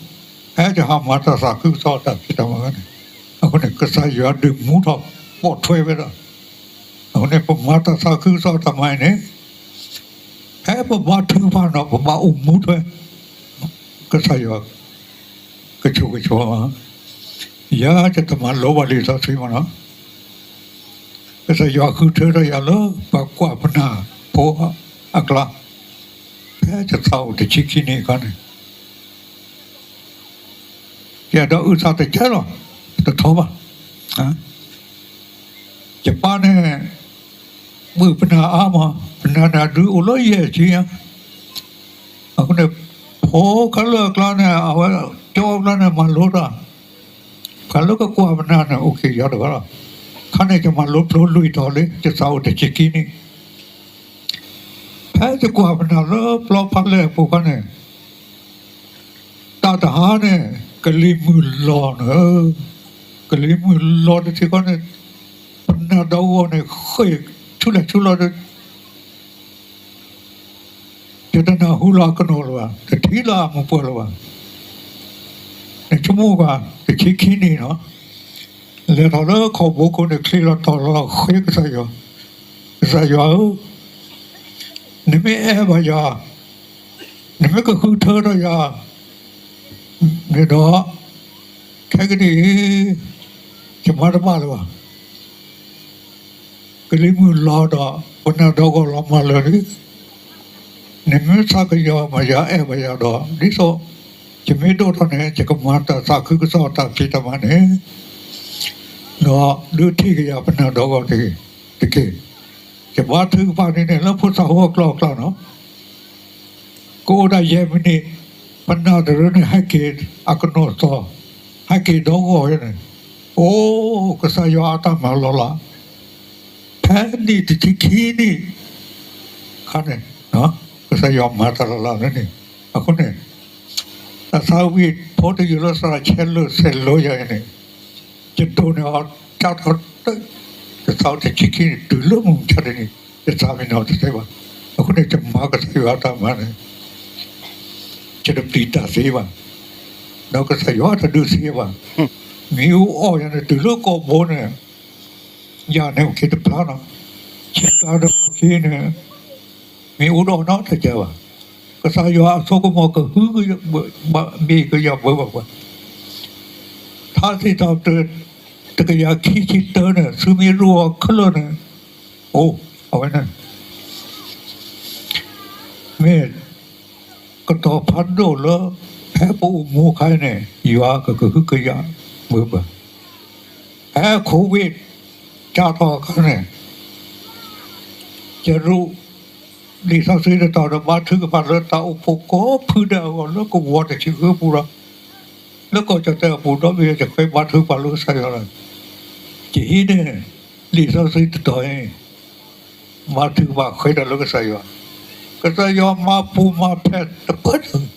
ဖဲယဟးမၤတၢ်သးခုကစီၣ်တၢ်ဖံးတၢ်မၤန့ၣ်, အဃိန့ၣ် ကစၢ်ယွၤဒုးမူထီၣ်ပိာ်ထွဲဝဲဒၣ်, အဃိန့ၣ် ပမၤတၢ်သးခုကစီၣ်တၢ်မၤအံၤန့ၣ်, ဖဲပဘါထုကဖၣ်န့ၣ် ပဘၣ်အိၣ်မူထွဲ ကစၢ်ယွၤကဆိၣ်ဂ့ၤဆိၣ်ဝါ, ယၤယတမၤလိဘၣ်လံာ်စီဆှံမးနီၤ, ကစၢ်ယွၤဃုထၢထီၣ်ယၤလၢ ပှၤကွၢ်ပနၢ်ဖိအကျါ, ဖဲယသးအိၣ်တဆံခံနံၣ်အခါန့ၣ် ယအဲၣ်ဒိးအုၣ်သးတကဲလီၤ, တထီဘၣ်. ယပၢ်န့ၣ် မုၢ်ပနၢ်အါမး, ပနၢ်န့ၣ်ဒုးအိၣ်လၢယဲၢ်ဆံညါ, အဃိန့ၣ် ဖိခဲလၢာ်အကျါန့ၣ် အဝဲကၠီအကျါန့ၣ် မၤလိတၢ်, ပှၤလၢကကွၢ်ပနၢ်န့ၣ် အိၣ်က့ၤယၤတဂၤလီၤ. ခါန့ၣ် ယမၤလိဖျိလွံၢ်ထီၣ်လံ, ယသးအိၣ်တဆံခံနံၣ်, ဖဲယကွၢ်ပနၢ်လၢပျီဖးလဲၢ်အပူၤခါန့ၣ် တၢ်တဟါန့ၣ် ကလံၤမုၢ်လီၤန့ၣ်, ကလံၤမုၢ်လီၤတထံၣ်ဃီန့ၣ်, ပနၢ်ဒီးဂီၤန့ၣ် ဃ့ၢ်ဆူလဲၣ်ဆူလီၤဒီး ယတနၢ်ဟူလၢအကနိးလၢၤဘၣ်, တထံၣ်လၢအမူပှၢ်လၢၤဘၣ်. နဆိကမိၣ်ကွၢ် တဆံခံနံၣ်နီၤ, လဲၤထီၣ်လၢခီၣ်ဘိခိၣ်န့ၣ် ချံးလီၤတီၢ်လီၤဃ့ကစၢ်ယွၤ, ကစၢ်ယွၤဧၢ, နမ့ၢ်အဲၣ်ဘၣ်ယၤ, နမ့ၢ်ကဃုထၢထီၣ်ယၤန့ၣ်ဒီး, ခဲကနံၣ်အံၤ ယမၤတဘၣ်လၢၤဘၣ်. ကလံၤမုၢ်လီၤဒီး ပနၢ်ဒီးဂီၤလီၤမၢ်လၢာ်လံ. နမ့ၢ်သးကယီၤမၤယၤအဲၣ်ဘၣ်ယၤဒီး ဒ်သိး ယမ့ၢ်ဒိၣ်ထီၣ်န့ၣ် ယကမၤတၢ်သးခုကစီၣ်တၢ်ဖံးတၢ်မၤန့ၣ်, ဒီးဒုးထံၣ်က့ၤယၤပနၢ်ဒီးဂီၤတက့ၢ်. ယဘါထုကဖၣ်န့ၣ်န့ၣ် လၢဖိသၣ်ဖိအကျိၤအကျဲနီၤ, ကအိၣ်ဒၣ်ယဲၢ်မံးနံး, ပနၢ်တရၢန့ၣ် ဟဲက့ၤအကနိးသီ, ဟဲက့ၤဒီဂီၢ်ဝဲန့ၣ်, အိၣ်ကစၢ်ယွၤအတၢ်မၤလီၤလး, ဖဲနံၣ်တဆံခံနံၣ်ခါန့ၣ်, ကစၢ်ယွၤမၤတၢ်လီၤလးလၢန့ၣ်, အဃိန့ၣ် တၢ်သးဝံၣ်ဖိတယုၢ်လၢသရၣ်ဆဲးလိာ်ဆဲးလိာ်ယၤအံၤန့ၣ်, ယဒိးန့ၢ်အီၤတၢ်ထီၣ်တၢ်, တသီတဆံခံန့ၣ် တုၤလၢမုၢ်မဆါတနံၤ ယသးမ့ၢ်နီၤတသ့ဘၣ်. အဃိန့ၣ် ယမၤကစၢ်ယွၤအတၢ်မၤန့ၣ် ယတပျံၤတၢ်သ့ဘၣ်, ဒီးကစၢ်ယွၤတဒုးသ့ဘၣ်. မ့ၣ်အူအီၣ်ယၤန့ၣ် တုၤလၢကီၢ်ဘိန့ၣ်, ယၤန့ၣ်အိၣ်က့ၤတဖျါနီၤ, ဆ့ကၤဒီးက့ၤန့ၣ် မ့ၣ်အူတအီၣ်နီတစဲးဘၣ်. ကစၢ်ယွၤအစိကမီၤကဟုကယာ်ဘၣ်, မ့ၢ်ကယၤဘၢဘၣ်ပှၤ, ထါစံးထီၣ်ပတြၢၤ တကယၤခံဆံတၢန့ၣ် သုမ့ၢ်ရိအီၤခဲလၢာ်န့ၣ်, အိၣ်အဝဲန့ၣ် မ့ၢ်ကတီၤဖးဒိၣ်လၢ ဖဲပအိၣ်မူအခါန့ၣ် ယွၤကကဟုကယာ်ဘၢပှၤ, ဖဲ COVID စးထီၣ်အခါန့ၣ် ယရူး လံာ်စီဆှံတတီၤဒီး ဘါထုကဖၣ်လၢတၢ်အိၣ်ဖှိၣ်ကိးဖုဒၢးအဂီၢ် လၢကဝီၤတဆံဃၢပူၤဒီး လၢကီၢ်ကၠီၣ်တဲၣ်အပူၤဒီဘ့ၣ် ယဃ့ဘါထုကဖၣ်လၢကစၢ်ယွၤလီၤ. ယဟံးန့ၢ် လံာ်စီဆှံတတီၤအံၤ ဘါထုကဖၣ်ဃ့တၢ်လၢကစၢ်ယွၤ, ကစၢ်ယွၤမၤပူၤမၤဖျဲးတပၢၢ်တၢၢ်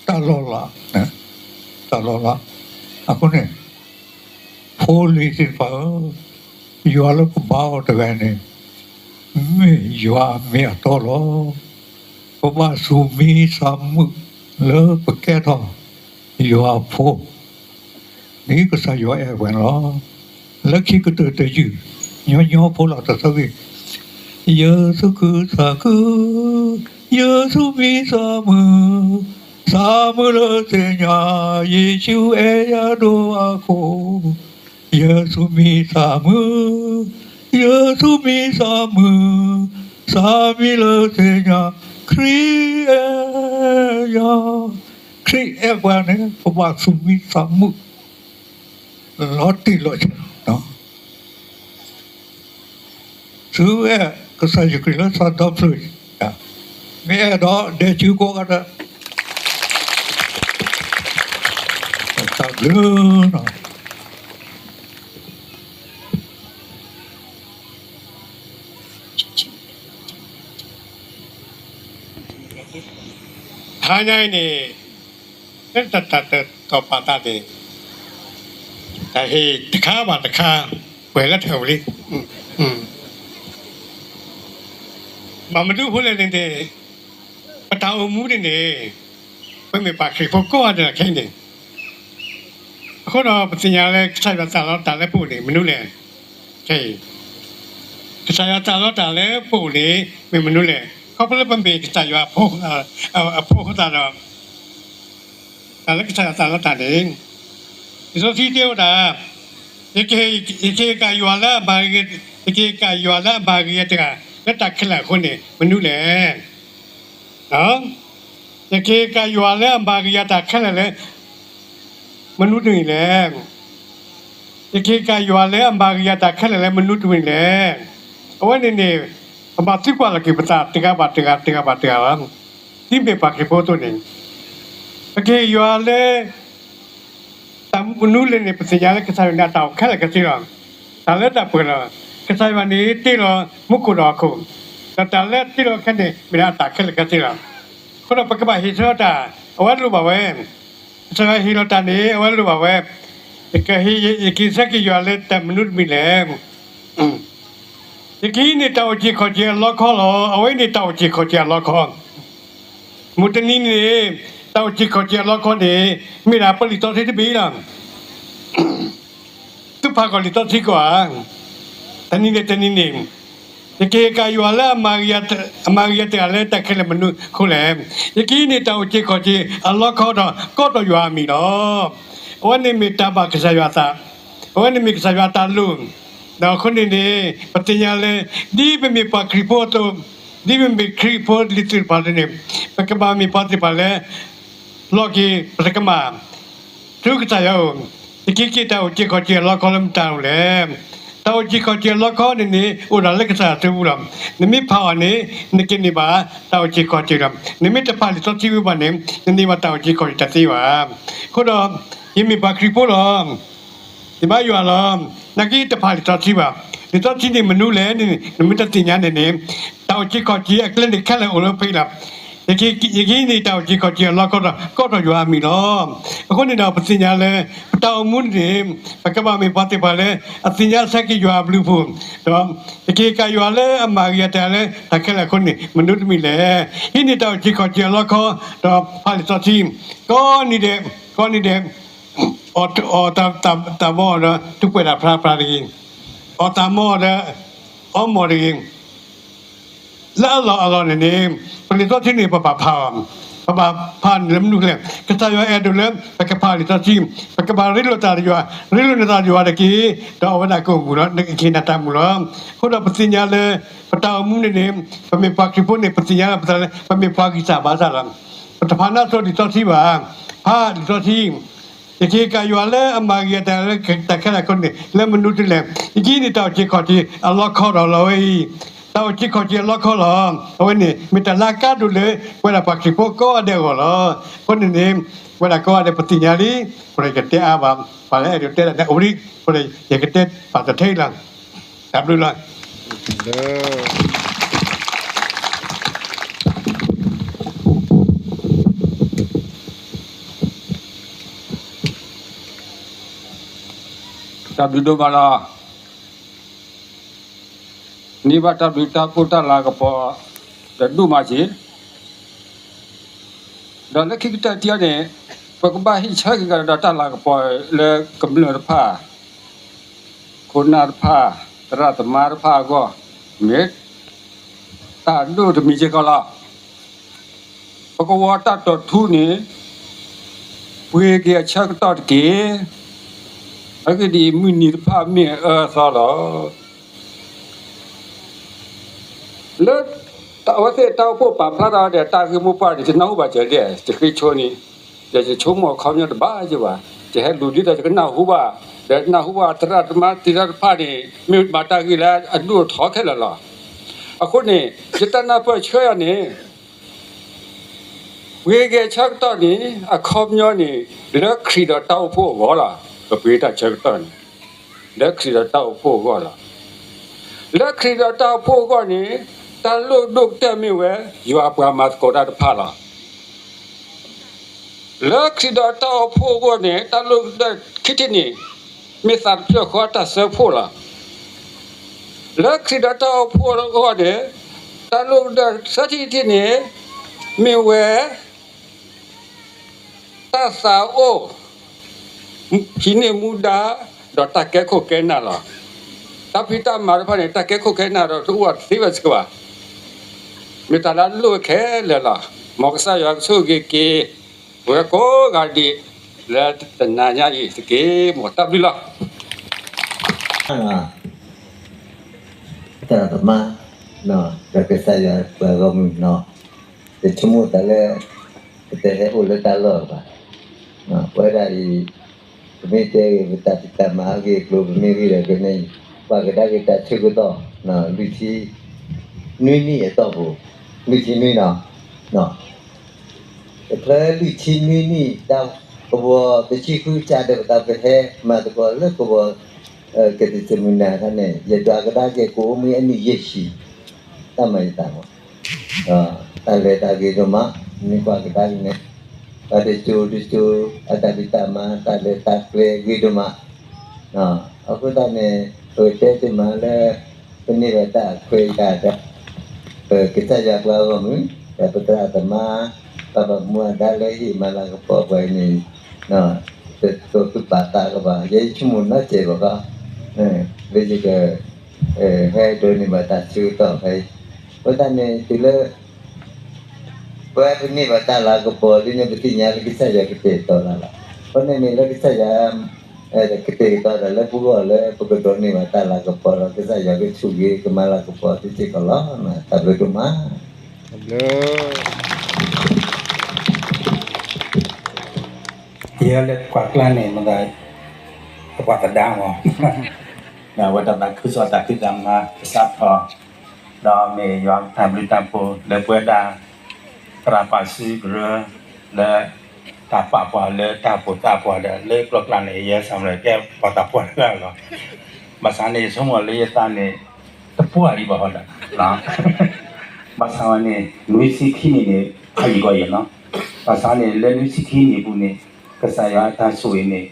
တၢ်လီၤလး, တၢ်လီၤလး. အဃိန့ၣ် ဖိလံၤသ့ၣ်တဖၣ်ဧၢ, ယွၤလၢပဘါအီၤတဂၤန့ၣ် မ့ၢ်ယွၤအမ့ၢ်အတီလီၤ. ပဘၣ်သူၣ်မံသးမုာ်လၢပကဲထီၣ်ယွၤအဖိ ဒ်ကစၢ်ယွၤအဲၣ်ပှၤန့ၣ်လီၤ. လၢခံကတၢၢ်တယုၢ် ညီညီဖိလီၤတၢ်သဂ့ၢ်, ယသူၣ်ခုသးခု, ယသူၣ်မံသးမုာ်, သးမုာ်လၢသ့ၣ်ညါ, ယ့ၣ်ၡူးအဲၣ်ယၤဒိၣ်အဃိ, ယသူၣ်မံသးမုာ်, ယသူၣ်မံသးမုာ်, သးမံလၢသ့ၣ်ညါ, ခရံာ်အဲၣ်ယၤ, ခရံာ်အဲၣ်ပှၤန့ၣ် ပဘၣ်သူၣ်မံသးမုာ် လီၤတံၢ်လီၤဆဲး, သုအဲၣ်ကစၢ်ယ့ၣ်ၡူးခရံာ်လၢသးဒီဖျၢၣ်, မ့ၢ်အဲၣ်ဒိးဒဲးစုကိးဂၤဒဲး, တၢ်ဘျုးနီၤ. ဟါညါအံၤန့ၣ် လၢတၢ်တၢ်တီၢ်ပာ်သးန့ၣ် တၢ်ဟ့ၣ်တခါဘၣ်တခါ ပှဲၤလၢထၢၣ်ပူၤလံ. ဘၣ်မနုၤအဃိလဲၣ်န့ၣ်န့ၣ် ပတၢ်အိၣ်မူန့ၣ်န့ၣ် ပမ့ၢ်ပှၤခရံာ်ဖိကိးဂၤဒဲးခဲအံၤန့ၣ် အဃိဒီးပသ့ၣ်ညါလၢကစၢ်ယွၤတၢ်လီတၢ်လၢပအိၣ်န့ၣ် မနုၤလဲၣ်. ခဲအံၤ ကစၢ်ယွၤတၢ်လီတၢ်လၢပအိၣ်န့ၣ် မ့ၢ်မနုၤလဲၣ်. ခီဖျိလၢပမ့ၢ်ကစၢ်ယွၤအဖိ အဖိအဃိသတးဒီး တၢ်လၢကစၢ်ယွၤတၢ်လီတၢ်န့ၣ် လံာ်စီဆှံတဲဝဲဒၣ် ယကဟ့ၣ်က့ၤယွၤလၢအမၤဂ့ၤ, ယကဟ့ၣ်က့ၤယွၤလၢအမၤဂ့ၤယၤတဂၤ လၢတၢ်ခဲလၢာ်အဃိန့ၣ် မနုၤလဲၣ်. ယကဟ့ၣ်က့ၤယွၤလၢအမၤဂ့ၤယၤတၢ်ခဲလၢာ်လၢ မနုၤတမံၤလဲၣ်. ယကဟ့ၣ်က့ၤယွၤလၢအမၤဂ့ၤယၤတၢ်ခဲလၢာ်လၢမနုၤတမံၤလဲၣ်. အဝဲန့ၣ်န့ၣ် ပဘၣ်သံကွၢ်လီၤက့ၤပသးတဂၤဘၣ်တဂၤ တဂၤဘၣ်တဂၤလီၤ. ဒ်မ့ၢ်ပှၤခရံာ်ဖိအသိးန့ၣ် ပကဟ့ၣ်ယွၤလၢ တၢ်မနုၤလဲၣ်န့ၣ် ပသ့ၣ်ညါလၢကစၢ်ယွၤန့ၣ် အတၢ်အိၣ်ခဲလၢာ်ခဲဆ့လီၤ. တၢ်လၢတၢ်ပှဲၤလီၤ. ကစၢ်ယွၤန့ၣ်တ့လီၤမူခိၣ်ဒီးဟီၣ်ခိၣ်, ဒီးတၢ်လၢတ့လီၤခဲန့ၣ် မ့ၢ်ဒၣ်အတၢ်ခဲလၢာ်ခဲဆ့လီၤ. အဃိဒီးပကဘၣ်ဟ့ၣ်ဆၢတၢ် အဝဲလိၣ်ဘၣ်ဝဲ ကစၢ်ယွၤဟ့ၣ်လီၤတၢ်န့ၣ် အဝဲလိၣ်ဘၣ်ဝဲ ယကဟ့ၣ် ယကဟ့ၣ်ဆၢက့ၤယွၤလၢတၢ်မနုၤတမံၤလဲၣ်. ယကဟံးန့ၢ်တၢ်အိၣ်စ့ၢ်ခီၣ်စ့ၢ်အလီခီလီၤ. အဝဲအံၤန့ၣ်တၢ်အိၣ်စ့ၢ်ခီၣ်စ့ၢ်အလီခီ မုၢ်တနံၤန့ၣ် တၢ်အိၣ်စ့ၢ်ခီၣ်စ့ၢ်အလီခီန့ၣ် မ့ၢ်ဒၣ်ပလံာ်စီဆှံတဘ့ၣ်လီၤ. သုဖးကီၢ်လံာ်စီဆှံကိးဧါ. တနံၤန့ၣ်တနံၤန့ၣ် ယကဟ့ၣ်က့ၤယွၤလၢအမၤဂ့ၤယၤတဂၤလၢတၢ်ခဲလၢာ်မနုၤအဃိလဲၣ်. ယကဟံးန့ၢ်တၢ်အိၣ်စ့ၢ်ခီၣ်စ့ၢ်အလီခီဒီး ကိးထီၣ်ယွၤအမံၤလီၤ. အဝဲန့ၣ်မ့ၢ်တၢ်ဘၣ်ကစၢ်ယွၤအသး, အဝဲန့ၣ်မ့ၢ်ကစၢ်ယွၤအတၢ်လိၣ်. ဒီးအဃိန့ၣ်န့ၣ် ပသ့ၣ်ညါလၢ ဒ်ပမ့ၢ်ပှၤခရံာ်ဖိအသိး, ဒ်ပမ့ၢ်ခရံာ်ဖိလံၤသ့ၣ်တဖၣ်အသိးန့ၣ် ပကဘၣ်မ့ၢ်ပှၤသ့ၣ်တဖၣ်လၢ လီၤက့ၤပတကမၣ် ဆူကစၢ်ယွၤအအိၣ်, ယကဟံးက့ၤတၢ်အိၣ်စ့ၢ်ခီၣ်စ့ၢ်အလီခီလၢမတၤအအိၣ်လဲၣ်. တၢ်အိၣ်စ့ၢ်ကီးစ့ၢ်အလီခီန့ၣ်န့ၣ် အိၣ်ဒၣ်လၢကစၢ်ယွၤစုပူၤလီၤ. နမ့ၢ်ဖးအီၤန့ၣ် နကန့ၢ်ဘၣ်တၢ်အိၣ်စ့ၢ်ကီးစ့ၢ်လီၤ. နမ့ၢ်တဖးလံာ်စီဆှံဝံၤဘၣ်န့ၣ် နန့ၢ်ဘၣ်တၢ်အိၣ်စ့ၢ်ကီးစ့ၢ်တသ့ဘၣ်. အဃိဒီး ယမ့ၢ်ပှၤခရံာ်ဖိလီၤ. ယဘါယွၤလီၤ. နာ်က့တဖးလံာ်စီဆှံဘၣ်. လံာ်စီဆှံန့ၣ်မနုၤလဲၣ်န့ၣ် နမ့ၢ်တသ့ၣ်ညါန့ၣ်န့ၣ် တၢ်အိၣ်စ့ၢ်ကီးစ့ၢ်အကျဲန့ၣ်ခဲလၢာ်အိၣ်လၢဖဲအံၤလီၤ. ယကဟံးန့ၢ်တၢ်အိၣ်စ့ၢ်ကီးစ့ၢ်အလီခီဒီး ကိးထီၣ်ယွၤအမံၤလီၤ. အဃိန့ၣ်ဒီးပသ့ၣ်ညါလၢ ပတၢ်အိၣ်မူန့ၣ် ပကဘၣ်မ့ၢ်ပှၤသ့ၣ်တဖၣ်လၢ အသ့ၣ်ညါအဆၢက့ၤယွၤအဘျုးအဖှိၣ်, ဒီး ယက့ၤကစၢ်ယွၤလၢအမၤဂ့ၤအတၢ်လၢတၢ်ခဲလၢာ်အဃိန့ၣ် မနုၤတမံၤလဲၣ်. ဟံးန့ၢ်တၢ်အိၣ်စ့ၢ်ကီးစ့ၢ်အလီခီ ဒီးဖးလံာ်စီဆှံ ကိးနံၤဒဲး ကိးနံၤဒဲး အီၣ်တၢ်မီၢ်ဒီး ထူးပှဲၤတၢ်ဖျါဖျါတဂ့ၤ, အီၣ်တၢ်မီၢ်ဒီး အီမီၢ်တဂ့ၤ, လၢအလီၢ်အလီၢ်န့ၣ်န့ၣ် ပလံာ်စီဆှံန့ၣ် ပဘၣ်ဖးအီၤ, ပဘၣ်ဖးန့ၣ်လၢမနုၤလဲၣ်. ကစၢ်ယွၤအဲၣ်ဒိးလၢ ပကဖးလံာ်စီဆှံ, ပကဘၣ်ရ့လိာ်သးဒီးယွၤ, ရ့လိာ်နသးဒီးယွၤတက့ၢ်, ဒီးအဝဲဒၣ်ကအိၣ်မူလီၤ, နကဟ့ၣ်နၤတၢ်မူလီၤ. အဃိဒီးပသ့ၣ်ညါလၢ ပတၢ်အိၣ်မူန့ၣ်န့ၣ် ပမ့ၢ်ပှၤခရံာ်ဖိန့ၣ် ပသ့ၣ်ညါလၢပသးလၢ ပမ့ၢ်ပှၤဂံၢ်စၢ်ဘါစၢ်လီၤ. ပတဖးနီၣ်ဆိလံာ်စီဆှံဘၣ်, ဖးလံာ်စီဆှံ ယက့ၤကစၢ်ယွၤလၢအမၤဂ့ၤအတၢ်လၢတၢ်ခဲလၢာ်အဃိန့ၣ် လၢမနုၤတလဲၣ်. ယကဟံးန့ၢ်တၢ်အိၣ်စ့ၢ်ကီးစ့ၢ်အလီခီဒီးလီၤဝဲအံၤ, တၢ်အိၣ်စ့ၢ်ကီးစ့ၢ်အလီခီလီၤ. အဝဲန့ၣ် မ့ၢ်တၢ်လၢအကါဒိၣ်လၢ ပဝဲဒၣ်ပှၤခရံာ်ဖိကိးဂၤဒဲးအဂီၢ်လီၤ. အဃိန့ၣ်န့ၣ် ပဝဲဒၣ်ကိးဂၤဒဲးပသ့ၣ်ညါလံ, အဃိဒီးယတဲအါဘၣ်, ပှၤလၢအဲၣ်ဒိးတဲဒၣ်န့ၣ်အိၣ်လံ, အဃိဒီးယကတဲပာ်စၢၤထဲအံၤလီၤ. တၢ်ဘျုးလီၤ. တၢ်ဘျုးဒိၣ်မးလီၤ. န့ၢ်ဘၣ်တၢ်ဘျုးတၢ်ဖှိၣ်တၢ်လၤကပီၤ ဒီးဒိၣ်မးက့ၤ, ဒီးလၢခံကတၢၢ်တံၢ်အံၤန့ၣ် ပကဘၣ်ဟံးဆၢက့ၤကဒီးတၢ်လၤကပီၤလၢကမျၢၢ်တဖၣ် ခိၣ်နၢ်တဖၣ် သရၣ်သမါတဖၣ်အဂီၢ် မ့ၢ်တၢ်ဒိၣ်တမံၤစ့ၢ်ကီးလီၤ. ပကဝီၤတၢ်တိာ်ထူန့ၣ် ပှ့ၤက့ၤအဆၢကတီၢ်တက့ၢ်. အဂ့ၢ်ဒ်အံၤ မုၢ်နံၤတဖၣ်မ့ၢ်အအၢအသီလီၤ. လၢအဝဲသ့ၣ်တၢ်အိၣ်ဖှိၣ်ပာ်ဖျါထီၣ်ဒီးတၢ်ဂ့ၢ်မိၢ်ပှၢ်န့ၣ် ယနၢ်ဟူဘၣ်စၢၤလံ, ယဃ့ဆိန့ၣ်, ဒီးယဆိကမိၣ်အခီပညီတဘၣ်ယဘၣ်, ယဟဲလူၤဒ်သိးယကနၢ်ဟူဘၣ်, ဒီးနၢ်ဟူဘၣ်သရၣ်သမါသ့ၣ်တဖၣ်န့ၣ် မ့ၢ်မၤတၢ်ဂ့ၢ်လၢအဒိၣ်အထီခဲလၢာ်လီၤ. အဃိန့ၣ် ယတၢ်နၢ်ပၢၢ်ဆၢယၤန့ၣ် ပှ့ၤက့ၤအဆၢကတီၢ်န့ၣ် အခီပညီန့ၣ် လၢခရံာ်ဒီးတၢ်အိၣ်ဖှိၣ်အဂီၢ်လီၤ. ပပှ့ၤတၢ်ဆၢကတီၢ်န့ၣ် လၢခရံာ်ဒီးတၢ်အိၣ်ဖှိၣ်အဂီၢ်လီၤ. လၢခရံာ်ဒီးတၢ်အိၣ်ဖှိၣ်အဂီၢ်န့ၣ် တၢ်လိၣ်ဒိၣ်ကတၢၢ်မ့ၢ်ဝဲ ယွၤပှၤမၤသကိးတၢ်တဖၣ်လီၤ. လၢခရံာ်ဒီးတၢ်အိၣ်ဖှိၣ်အဂီၢ်န့ၣ် တၢ်လိၣ်ကတၢၢ်ခံထံၣ်န့ၣ် မ့ၢ်သးတဖျၢၣ်ဃီတၢ်စၢဖှိၣ်လီၤ. လၢခရံာ်ဒီးတၢ်အိၣ်ဖှိၣ်အဂီၢ်န့ၣ် တၢ်လိၣ်ကတၢၢ်သၢထံၣ်တထံၣ်န့ၣ် မ့ၢ်ဝဲ တၢ်သးအိၣ် ဟံးန့ၢ်မူဒါ ဒီးတၢ်ကဲခိၣ်ကဲနၢ်လီၤ. တၢ်ဖံးတၢ်မၤတဖၣ်န့ၣ် တၢ်ကဲခိၣ်ကဲနၢ်ဒီးတအိၣ်သ့ဝဲစ့ၢ်ကီးဘၣ်. မ့ၢ်တၢ်လၢအလိၣ်ခဲလၢာ်လီၤ. မ်ကစၢ်ယွၤကဆိၣ်ဂ့ၤက့ၤ ပဝဲကိးဂၤဒဲး လၢတနၤညါအံၤတက့ၢ်. မ်တၢ်ဘျုးလီၤ. သရၣ်သမါ ဒီးကစၢ်ယွၤပှၤဂီၢ်မုၢ်နီၤ, ယဆိကမိၣ်သးလၢ ပတဟဲအိၣ်လၢတၢ်လီၢ်ဘၣ်. ပဝဲဒၣ်အံၤ ပမ့ၢ်တဲဂ့ၤ ပတၢ်ဖံးတၢ်မၤအဂ့ၢ်အကျိၤ ပမ့ၢ်ဂ့ၢ်ဒီးကန့ၣ် ပှၤကဒါက့ၤတၢ်ဆၢကတီၢ် လွံၢ်ဆံနွံနံၣ်အတီၢ်ပူၤ, လွံၢ်ဆံနွံနီၤ, တဖျၢၣ်လွံၢ်ဆံနွံနံၣ် တၢ်ကဝီၤတဆံဃုကစၢ်ဒီးပသးပဟဲမၤသကိးလၢကဝီၤ ကသံၣ်စူမုၢ်နၤအခါန့ၣ် ယဒွးကဒါက့ၤကိးမုၢ်အနံၣ်ယဲၢ်ဆံ, တၢ်မၤယသးမး, တၢ်လဲၤတၢ်ဂ့ၤဒိၣ်မး, မ့ၢ်ကွၢ်ကဒါက့ၤန့ၣ် ပှၤတစိၤတစိၤ အတၢ်ဖံးတၢ်မၤ တၢ်လဲၤတၢ်ကျဲဂ့ၤဒိၣ်မး, အဃိသတးန့ၣ် ပကတဲတမံၤလၢ ပန့ၢ်ဘၣ်တၢ်အခွဲးအယာ်ဒီး ပကစၢ်ယွၤပှၤဂီၢ်မုၢ် ဒီးပသရၣ်သမါ ပှၤဘၣ်မူဘၣ်ဒါလၢဟ့ၣ်မၤလၤကပီၤပှၤအံၤန့ၣ် တတိၤသုပာ်သးကဘၣ် ယဲယဆိကမိၣ်နီတစဲးဘၣ်ဃီ လၢယက ဟဲဒိးန့ၢ်ဘၣ်တၢ်ဆၢကတီၢ်ဖဲအံၤ အဃိသတးန့ၣ် တုၤလၢ ပဝဲပန့ၢ်ဘၣ်တၢ်လၤကပီၤလံန့ၣ် ပသ့ၣ်ညါလၢကစၢ်ယွၤကတဲာ်ကတီၤလၢ်လီၤ. အဃိန့ၣ်န့ၣ် လၢကစၢ်ယွၤ ကတဲာ်ကတီၤဒီးလၢပဂီၢ်လၢပကဒိးန့ၢ်ဘၣ်တၢ်လၤကပီၤဒီး ကစၢ်ယွၤကဆိၣ်ဂ့ၤကမၤလၤကပီၤသုစ့ၢ်ကီးလီၤ. တၢ်ဘျုးဒိၣ်မး. ယဲလၢပှၤကျါန့ၣ် မ့ၢ်ဒၣ် ပှၤသဒါမး ဒီးအဝဲတၢ်သးခုကစီၣ်တၢ်ဖံးတၢ်မၤကစးထီၣ်, ဒီးမ့ၢ်ယွၤတၢ်ဘျုးတၢ်ဖှိၣ်လၢပဝဲဒၣ် သရၣ်ပာ်စုကရၢ လၢ တၢ်ပာ်ပှၤလၢတၢ်အိၣ်ဖှိၣ်သးပှၢ်ဒီး လၢကျီၢ်ကျါန့ၣ် ယဲစၢ်မၤကဲပှၤသးပှၢ်တဂၤလီၤ. ဘၣ်ဆၣ်န့ၣ် ယဆိကမိၣ်လၢယသးန့ၣ် တပှၢ်ဒံးဘၣ်ဃီဒီး ဘၣ်ဆၣ်န့ၣ် နွံဆံခံနံၣ်န့ၣ် ဖးယံာ်ကီးယဲၢ်နီၤ. ဘၣ်ဆၣ်န့ၣ် လၢနွံဆံခံနံၣ်ပူၤန့ၣ် ကစၢ်ယွၤအတၢ်ဆိၣ်ဂ့ၤန့ၣ်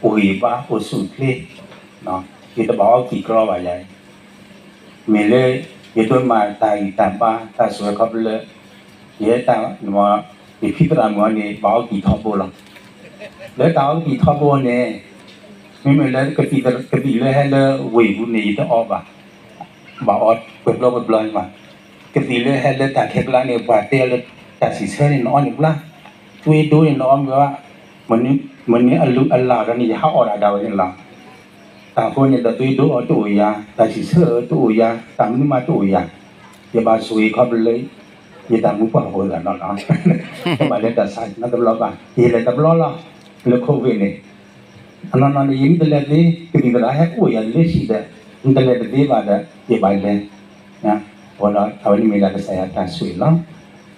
အိၣ်ဂံၢ်ဘါအိၣ်ဆူၣ်အိၣ်ချ့, ယတဘၣ်အီၣ်ကံၢ်ကြီဘၣ်ယၤအံၤ, မ့ၢ်လၢ ယဒိးမၤတၢ်ဂံၢ်တၢ်ဘါတၢ်ဆိၣ်ဂ့ၤခီဖျိလၢ ယဲတၢ် ယဖံသရၣ်မုၣ်အံၤန့ၣ် ဘၣ်အီၣ်ကံၢ်ထီဘိလီၤ. လၢတၢ်အီၣ်ကံၢ်ထီဘိန့ၣ် မ့မ့ၢ်လၢ ကသံၣ်လၢဟဲလၢဝ့ၢ်ပူၤန့ၣ် ယတအီၣ်ဘၣ်, ဘၣ်အီၣ်ပှဲၤဘျီပှဲၤဘျီမး, ကသံၣ်လၢဟဲလၢတၢ်ခဲကျါန့ၣ် ပှၤတဲလၢတၢ်စံးဆၢန့ၣ် နအီၣ်န့ၣ်ဘျါ, သွေးတိုးန့ၣ် နအီၣ်မ့ၢ်ဘၣ်, မနုၤအလုၢ်အလၢ်ဒီးန့ၣ် ယဟးအီၣ်ဒၣ်ဒၣ်ဝဲန့ၣ်လီၤ. တၢ်အဃိန့ၣ်ဒီး သွေးတိုးအီၤတအိၣ်ယၤ, တၢ်စံးဆၢအီၤတအိၣ်ယၤ, တၢ်မနုၤမးတအိၣ်ယၤ, ယဘၣ်ဆိၣ်ဂ့ၤခီဖျိလၢ ယတၢ်မူပှၢ်ဖိသးနီၢ်နီၢ်, တဘၣ်လၢတၢ်ဆါနီတဘျီဘၣ်, ယလဲၤတဘျီလီၤ, လၢ COVID န့ၣ် အနီၢ်နီၢ်န့ၣ် ယမ့ၢ်တလဲၤသ့, ကသံၣ်သရၣ်ဟဲအိၣ်ယၤလၢဟံၣ်ဒီး နတလဲၤတသ့ဘၣ်ဒီး ယဘၣ်လဲၤ, အဃိဒီးအဝဲန့ၣ်မ့ၢ်ဒၣ်ကစၢ်ယွၤတၢ်ဆိၣ်ဂ့ၤလီၤ.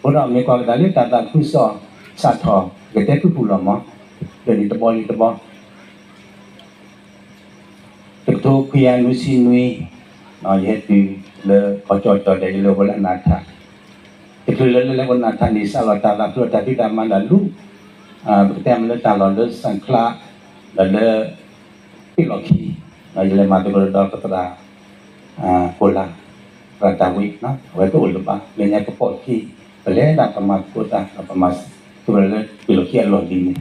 အဃိဒီးမ့ၢ်ကွၢ်ကဒါလၢတၢ်သးခုကစီၣ်စးထီၣ် ကတဲဖုၣ်ဖုၣ်လီၤမး, လၢန့ၣ်တဘီလံတဘီ တကထိခွံကယၤနွံဆံနွံ, ယဟဲတုၤလၢကီၢ်ကၠီၣ်ကၠီၣ်ဒီး ယလဲၤအိၣ်လၢအနၢ်ထၣ်, တချုးလၢလၢလဲၤအိၣ်နၢ်ထၣ်န့ၣ် စးလီၤတၢ်သးခုလီၤတၢ်ဖံးတၢ်မၤဒီးလူၤ, ပကတဲမ့ၢ်လၢတၢ်လီၢ်လၢစၣ်ချး, ဒီးလၢ ပ့ၣ်လီၢ်ခံ, ဒီးယလဲၤမၤသကိးဒီးပသရၣ် ကိၣ်လၤ, သရၣ်တၢ်ဝံ, အဝဲတအိၣ်လၢၤဘၣ်, လၢညါကပီၢ်ခံ, ပလဲၤဒၣ်ပမၤသကိးတၢ် ဒီးပမၤသကိးလၢပ့ၣ်လီၢ်ခံအလီၢ်လံၤန့ၣ်,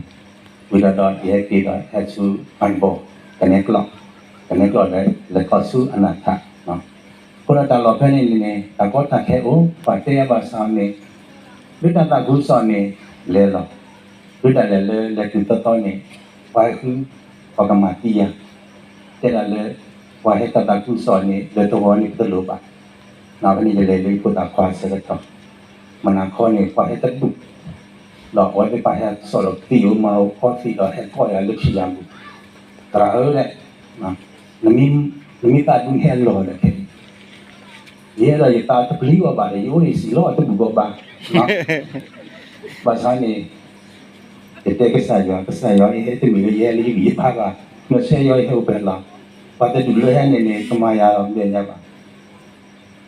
ဝံၤဒီးဒီးယဟဲက့ၤဒီးဟဲဆူဖၣ်နဘီ, ကနဲကျီၢ်, ကနဲကျီၢ်ဒီး လဲၤခီဆူအနၢ်ထၣ်, အဃိဒီးတၢ်လီၢ်ဖဲန့ၣ်န့ၣ် တၢ်ကီတၢ်ခဲအိၣ် ပှၤတဲယၤဘၣ်ဆၣ်န့ၣ်, လၢတၢ်သးခုကစီၣ်န့ၣ် လဲၤလီၤ, လၢတၢ်လဲၤလၢလဲၤတုၤသီသီန့ၣ်, ပှၤဟဲဃု, ပှၤကမၤသံယၤ, တဲဒၣ်လၢ ပှၤဟဲတၢ်သးခုကစီၣ်န့ၣ် လၢတဂီၤန့ၣ်ပတလိၣ်ဘၣ်, ဖဲန့ၣ်ယလဲၤလၢယဖိသၣ်ခွါအဆၢကတီၢ်, မုၢ်နၤခီန့ၣ် ပှၤဟဲတဒူၣ်, ဒီးအဝဲသ့ၣ်ပှၤဟဲစိာ်ဒီးသံၣ်ဧိၤမၤဧိၤခီသံၣ်ဒီးဟဲကိးယၤလၢခံယၤပူၤ, သရၣ်ဧၢ, နမ့ၢ်သးဒူန့ၣ်ဟဲလီၤဒီးခဲအံၤ ယအဲၣ်ဒိးယသးတပျံၤအီၤဘၣ်ဒီး ယအိၣ်န့ၣ်စံၣ်လီၤအီၤတဘူၣ်ဘၣ်ဘၣ်, ဘၣ်ဆၣ်န့ၣ် ယတဲကစၢ်ယွၤ, ကစၢ်ယွၤအံၤ ဟဲတမ့ၢ်လၢယဟဲလၢယဂံၢ်ယဘါဘၣ်, နဆှၢယၤအံၤဟဲအိၣ်ဖဲလီၤ, ပှၤတဒူၣ်လၢဟဲန့ၣ်န့ၣ် ကမၤယၤဒီးမ့ၢ်ညါဘၣ်,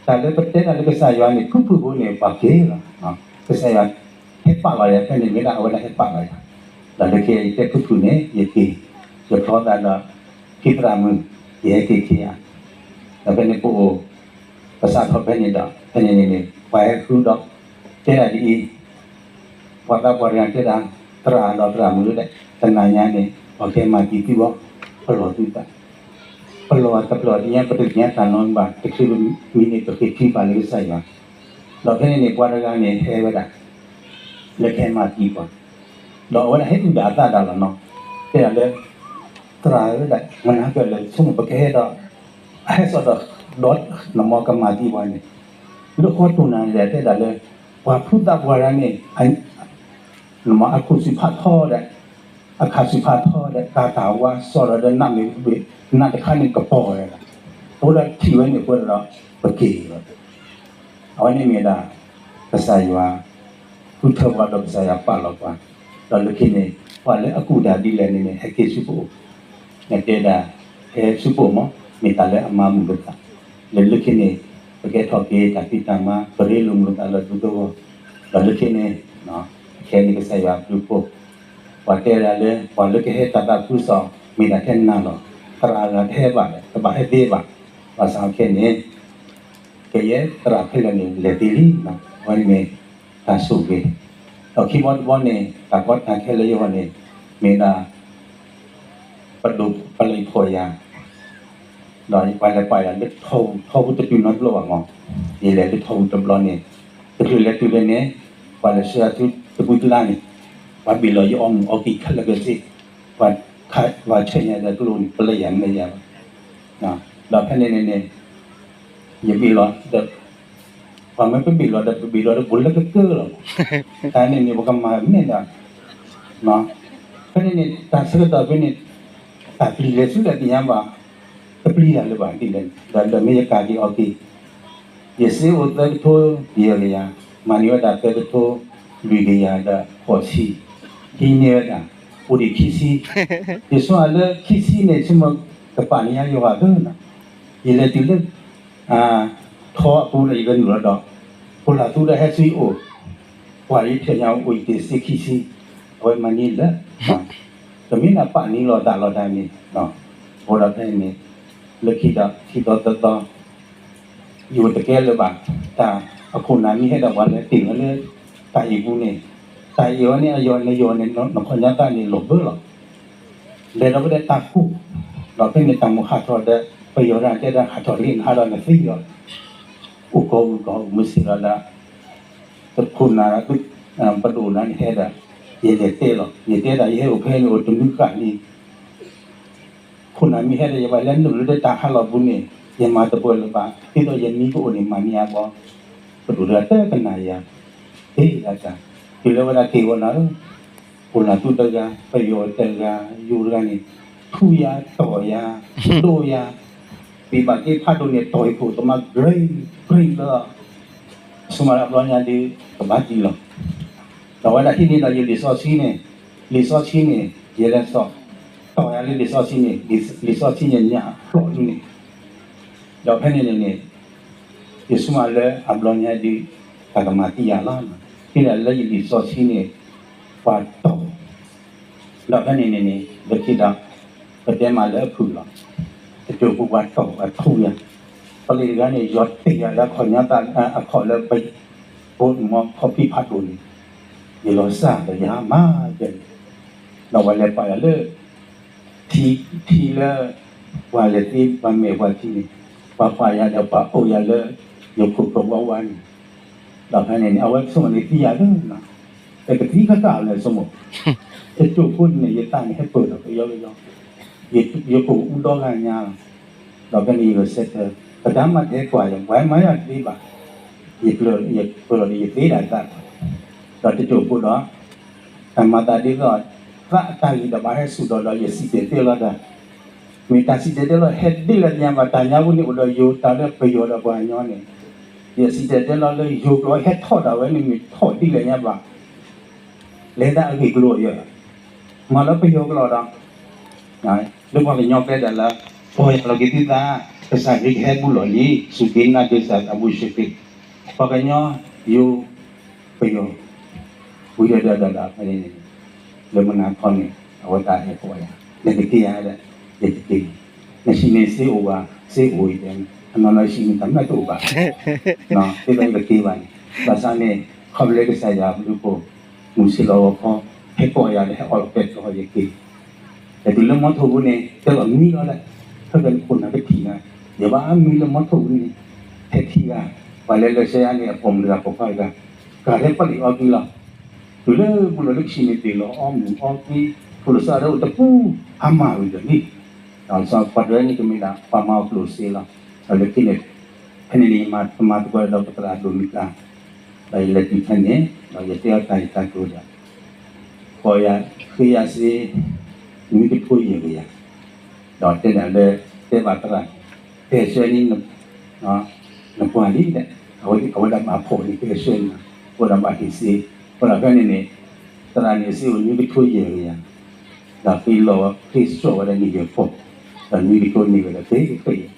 တၢ်လၢပတဲတၢ်လၢကစၢ်ယွၤန့ၣ် ဖုၣ်ဖုၣ်ဖိန့ၣ် ပှၤက့ၤလီၤ, ကစၢ်ယွၤ ဟဲပာ်လီၤယၤဖဲန့ၣ် မ့ၢ်ဒၣ်အဝဲဒၣ်ဟဲပာ်လီၤယၤ, ဒီးလၢခံယတဲဖုၣ်ဖုၣ်န့ၣ် ယက့ၤ, ယဖျီသးဒီး ခံသရၣ်မုၣ်, ယဟဲက့ၤခံဂၤ, ဒီးဖဲန့ၣ်ပအိၣ်, ပစးထီၣ်ဖဲန့ၣ်ဒီး ဖဲန့ၣ်န့ၣ်န့ၣ် ပှၤဟဲဃုဒီး တဲဒၣ်ဒ်အံၤ ပှၤသးပှၢ်တဂၤတဲဒၣ်, သရၣ်ဒီးသရၣ်မုၣ်ဒီး တနၤညါန့ၣ် ပှၤကဟဲမၤသံသုအီၤ, ပလီၢ်သုသး, ပလီၢ်တပျီၢ်ဒ်ညါ ပတသ့ၣ်ညါတၢ်နီတမံၤဘၣ်, တချုးမံန့ၣ် ပဃ့ထုကဖၣ်လၢကစၢ်ယွၤ, ဒီးဖဲန့ၣ်န့ၣ် ပှၤတဂၤန့ၣ်ဟဲဝဲဒၣ် လၢကဟဲမၤသံပှၤ, ဒီးအဝဲဒၣ်ဟဲအုၣ်ဒၣ်အသးဒၣ်လီၤနီၤ, တဲဒၣ်လၢ သရၣ်ဧၢဒၣ် မနၤကၢၢ်လၢဆိကမိၣ်ပကဟဲဒီး အဟဲစိာ်ဒီး ဒီးနမ့ၢ်ကမၤသံပှၤန့ၣ်, လၢဃီတိၢ်နၤန့ၣ်ဒီး တဲဒၣ်လၢ ပှၤဖုသးပှၢ်တဂၤန့ၣ် နမ့ၢ်အခိၣ်စူၤဖးထီဒီး အခးစူၤဖးထီဒီး ကၤတၢ်ဝါစီၢ်ဒီး နးမ့ၢ်ဘ့ၣ် နးတခါန့ၣ်ကပီၤဝဲဒၣ်, အဃိဒီးထံၣ်ဝဲန့ၣ်အဃိဒီး ပက့ၤလီၤ, အဝဲန့ၣ်မ့ၢ်ဒၣ် ကစၢ်ယွၤ ဃုထၢပှၤဒီးကစၢ်ယွၤပာ်လီၤပှၤ, ဒီးလၢခံန့ၣ် ပှၤလၢအကူၣ်တၢ်ဒ်လဲၣ်န့ၣ်န့ၣ် ဟဲက့ၤဆူပအိၣ်, နတဲဒၣ် ဟဲဆူပအိၣ်မး မ့ၢ်တၢ်လၢအမၤမုာ်လိာ်သး, လၢလၢခံန့ၣ် ပကဲထီၣ်က့ၤတၢ်ဖံးတၢ်မၤ ပရ့လိာ်မုာ်လိာ်သးလၢသုသဝီ, ဒီးလၢခံန့ၣ် ခဲန့ၣ်ကစၢ်ယွၤဘျုးဖှိၣ်, ပှၤတဲဒၣ်လၢ ပှၤလၢကဟဲတၢ်သးခုကစီၣ် မ့ၢ်ဒၣ်ထဲနၤလီၤ, သရၣ်အဂၤတဟဲဘၣ်ဒီး တဘၣ်ဟဲသ့ဘၣ်, ဘၣ်ဆၣ်ခဲန့ၣ် ကယဲၢ်သရၣ်ခဲလၢာ်န့ၣ် လဲၤသ့လံ, အဝဲန့ၣ်မ့ၢ်တၢ်ဆိၣ်ဂ့ၤ, ဒီးခံဘီတဘီန့ၣ် တၢ်ကီတၢ်ခဲလၢယဂီၢ်န့ၣ် မ့ၢ်ဒၣ် ပဒိၣ်ပလံးဖီၣ်ယၤ, ဒီးပှၤလဲၤပာ်ယၤလၢထီပူၤ, ထီပူၤတတုၤနီတဘျီဘၣ်မး, ယလဲၤလၢထီပူၤတဘျီန့ၣ်, တချုးလဲၤတုၤလၢန့ၣ် ပှၤလဲၤဆှၢယၤဆူတပူၤတလါန့ၣ်, ပှၤဘ့ၣ်လီၤယအီမူၤအီကံၢ်ခဲလၢာ်ခဲဆ့, ပှၤဆှၢယၤဒီးကျိန့ၣ် ပလၢယၤမ့ၢ်ယၤဘၣ်, ဒီးဖဲန့ၣ်န့ၣ်န့ၣ် ယဘ့ၣ်လီၤဒီး ပှၤမ့ၢ်ပဘ့ၣ်လီၤဒီး ပဘ့ၣ်လီၤဒီးဘူးလၢကကၢလီၤ, တၢ်န့ၣ်န့ၣ် ပကမၤမ့ၢ်ဒီး, ဖဲန့ၣ်န့ၣ် တၢ်ဆၢကတီၢ်ဖဲန့ၣ် တၢ်ပျံၤလဲၤဆူတၢ်သ့ၣ်ညါဘၣ်, တပျံၤတၢ်လၢၤဘၣ်ဒ်လဲၣ်, ဒီးလၢမ့ၢ်ယကၤက့ၤအီၤက့ၤ, ယစ့အိၣ်သၢကထိယဲၢ်ကယၤ, မၤန့ၢ်ဝဲဒၣ်သၢကထိလွံၢ်ကယၤဒီးဃိးဆံ, ဟံးန့ၢ်ဝဲဒၣ် အိၣ်ဒံးခံဆံ, ယဆိကမိၣ်လၢခံဆံန့ၣ် ဆိကမိၣ်ကပာ်န့ၢ်ယၤယွၤဧၢ, ယလဲၤတုၤလၢ ထီအပူၤဒီးယကနုာ်လီၤဒီး, ဖိလၢ်သူဒီးဟဲဆူယအိၣ်, ပှၤယထံၣ်ညါအိၣ်ယတ့ၢ်စ့ခံဆံ, အဝဲမၤန့ၢ်လၢ တမ့ၢ်နပာ်န့ၢ်လီၤသးလီၤတၢ်န့ၣ်, အဃိဒီးဖဲန့ၣ်န့ၣ်, လၢခံဒီးခံသီသၢသီ ယအိၣ်တကဲလၢၤဘၣ်, တၢ်အခိၣ်နၢ်မ့ၢ်ဟဲဒီးပှၤလဲၤတ့ၢ်ဝဲလၢ တၢ်အံၤပူၤန့ၣ်, တၢ်အံၤဝဲန့ၣ် အယီၤနယီၤန့ၣ် နခီၣ်ညါတၢ်န့ၣ်လီၤဘၢလီၤ, လဲၤဒီးဝဲဒၣ်တၢ်ကိၢ်, ဒီးဖဲန့ၣ်တၢ်မိၣ်ဟးထီၣ်ဒီး ပယီၤဒၣ်တဲဒၣ်ဟးထီၣ်လံနဟးဒီးနသံလီၤ, အိၣ်ကီၢ်ဂုၢ်ကီၢ်ဂုၢ်မုၢ်ဆ့ၣ်လီၤဒီး တခိၣ်နၢ် ပဒိၣ်နၤန့ၣ်ဟဲဒီး ယလဲၤတဲလီၤ, ယတဲဒၣ်ယဟဲအိၣ်ဖဲန့ၣ်အိၣ်တနွံဃၣ်လံ ခိၣ်နၢ်မ့ၢ်ဟဲဒီးယဘၣ်လဲၤနုာ်လၢတၢ်ဟးလီၤပူၤန့ၣ် ယမၤတပှဲၤလၢၤဘၣ်, ဒ်သိးယမံကအိၣ်န့ၣ် မၤန့ၢ်အဘီ, ပဒိၣ်တဂၤတကနၣ်ယၤ, ဟ့ၣ်ဒၣ်တၢ်, တုၤလၢဝဲဒၣ်က့ၤဝဲနၤဧၢ, ဖိလၢ်သူတဂၤ ပယီၤတဂၤ ယိၤတဂၤန့ၣ် ထူယၤတီၢ်ယၤ ဒိၣ်ယၤ, ပံၤဘၣ်က့ဖးဒိၣ်န့ၣ် တီၢ်ယခိၣ်သမါ grain grain လၢ ဆိမးလၢအဘျီညါဒုး ကဘၣ်ဒံးလီၤ, ဒီးဝဲဒၣ်ဟံးန့ၢ်ဒီးယလံာ်စီဆှံန့ၣ်, လံာ်စီဆှံန့ၣ် ယလဲၤစိာ်, တီၢ်ယၤလၢလံာ်စီဆှံန့ၣ်, လံာ်စီဆှံညါညါအဖျိးဒုန့ၣ်, ဒီးဖဲန့ၣ်န့ၣ်န့ၣ် ယဆိမးလၢအဘျီညါဒုး တၢ်ကမၤသံယၤလီၤ, ဟံးန့ၢ်လၢယလံာ်စီဆှံန့ၣ် ပှၤတီၢ် ဒီးဖဲန့ၣ်န့ၣ်န့ၣ် လၢခံဒီး ပတဲမးလၢအဖုၣ်လီၤ, တစိၢ်ဖိပှၤတီၢ်ပှၤထူယၤ, ပလံၤတဂၤန့ၣ် ယီၤတ့ၢ်ယၤလၢအခီၣ်ညါသး အခီၣ်လၢပ ဘိမီခီဖံးဖးဒိၣ်န့ၣ်, ယလီၤစၢ်ဒီးယဟါမၢ်ယဲန့ၣ်, ဒီးပှၤလဲၤပာ်ယၤလၢ ထံ ထံလၢ ပှၤလဲၤသ့ပှၤမဲာ်ပှၤထံန့ၣ်, ပှၤပာ်ယၤဒီးပှၤအိၣ်ယၤလၢ ယခိၣ်ကျိၤဝါဝါန့ၣ်, ဒီးဖဲန့ၣ်န့ၣ် အဝဲဆိကမိၣ်န့ၣ်သံယၤလၢ ပကသံခါခါအီၤလဲၣ်ဆိကမိၣ်, တစိၢ်ဖိန့ၣ် ယသးန့ၣ်ဟဲပၢၢ်ဒီးကယီကယီ, ယကအိၣ်အူဒီဂၤညါလီၤ, ဒီးဖဲန့ၣ်ယဂဲၤဆၢထၢၣ် ပတၢ်မၤတဟဲကွၢ်ယၤ ပှၤမၤယၤတသ့ဘၣ်, ယပၢၢ်လီၤဒီးယသ့ဒၣ်သး, ဒီးတစိၢ်ဖိဒီး တၢ်မၤသးဒ်သိး သးအတၢ်ဂ့ၤဒီးဘၣ်ဟဲဆူၣ်ဒီးဒီးယစံၣ်တဲၤတဲလီၤတၢ်, မ့ၢ်တၢ်စံၣ်တဲၤတဲလီၤဟဲဒ်လဲၣ်ညါဘၣ် တၢ်ညါပူၤန့ၣ်အိၣ်ဒီးယိၤတၢ်လၢပယီၤဒီးပှၤကညီန့ၣ်, ယစံၣ်တဲၤတဲလီၤလၢယိၤကျိာ်ဟဲထီၣ်ဒၣ်ဝဲန့ၣ်မ့ၢ်ထီၣ်ဒ်လဲၣ်ညါဘၣ်, လဲၤသးအဂ့ၢ်ကျိၤယဲ, မၤလၢပယီၤကျိာ်ဒီး လၢပှၤကညီကျဲဒၣ်လၢ ပီၢ်ယၢ်လီၤက့ၤသုသး, ကစၢ်ခရံာ်ကဟဲဘူးလီၤလံ, စူၢ်က့ၤနာ်က့ၤကစၢ်အဘူးစူၢ်က့ၤ, ပှၤကညီ ယိၤ ပယီၤ, ဝံၤဒီးဒီးဒီးဒီးဖဲန့ၣ်န့ၣ် လၢမုၢ်နၤခီန့ၣ် အဝဲသ့ၣ်ဟဲကိးယၤ, နကက့ၤဧါဒီး ယကက့ၤ, နဟံးန့ၢ်စ့အိၣ်ဘၣ်, စ့အိၣ်အံၤတဲ, အနီၢ်နီၢ်ဟံးန့ၢ်တၢ်မ့ၢ်တအိၣ်ဘၣ်, သ့ၣ်ဘၣ်ယကက့ၤဘၣ်န့ၣ်, ဘၣ်ဆၣ်န့ၣ် ခီဖျိလၢကစၢ်ယွၤအဘျုးအဖှိၣ် မုၢ်ဆ့ၣ်လီၤဂီၤခီ ဟဲကိးယၤဒီးဟဲအီၣ်လီၤပဲတြီယက့ၤ ဒီးတုၤလၢမီထိၣ်ပူၤန့ၣ် တဲလီၤမံလီၤလဲၣ်, ဖဲဖဲန့ၣ်ခိၣ်နၢ်ကထံၣ်ဂၤ, ယဘၣ်မံလၢမီထိၣ်ပူၤန့ၣ် ဟဲထံၣ်ဂၤ, ပှၤလဲၤလၢဆၢယၤန့ၣ် အပိာ်မုၣ်တဂၤပိာ်ခွါတဂၤ, ကၤထဲပလံာ်အီကံလီၤ, တုၤလၢပူၤလီၤလၢကဆံးန့ၣ် တ့ၢ်လီၤအီမူၤအီကံ, ဖိလၢစးဒၢအိၣ်တပူၤ အါမးဝံၤဒီးလံ, ဒီးစီၤပှၤတဂၤန့ၣ်ကမ့ၢ်ဒၣ် ပှၤမၤအီၤကျိၣ်စ့လီၤ, ဒီးလၢခံန့ၣ် ဖဲန့ၣ်န့ၣ် ယမၤတမၤသကိးဒီးပသရၣ်ဒိၣ်မုၢ်ကါ, ဒီးယလဲၤတုၤဖဲန့ၣ် ဒီးယတဲအီၤတၢ်ဂ့ၢ်တၢ်ကျိၤဒီး ဃီယၤဃ့ယၤစ့ နွံကထိယဲၢ်ကယၤ, ဒီးတဲဒၣ်လၢ တဲဘၣ်သရၣ်န့ၣ် တဲဆှၢန့ၣ် နပှၤလံဒီး အဝဲဒၣ်ဘၣ်ဖှီၣ်န့ၣ် တဲဆှၢန့ၣ် အဝဲဒၣ်ဘၣ်ဟ့ၣ်စ့, အဃိဒီးဖဲန့ၣ်န့ၣ် သရၣ်န့ၣ်စ့အိၣ်နွံကထိယဲၢ်ကယၤ, ဒီးဃ့လီၤဃ့စိာ်ဝဲဒၣ်န့ၣ်ယဲၢ်ဖီ, ဒီးနွံကထိန့ၢ်ဝဲဒၣ်ဃ့ဃ့ယၤ,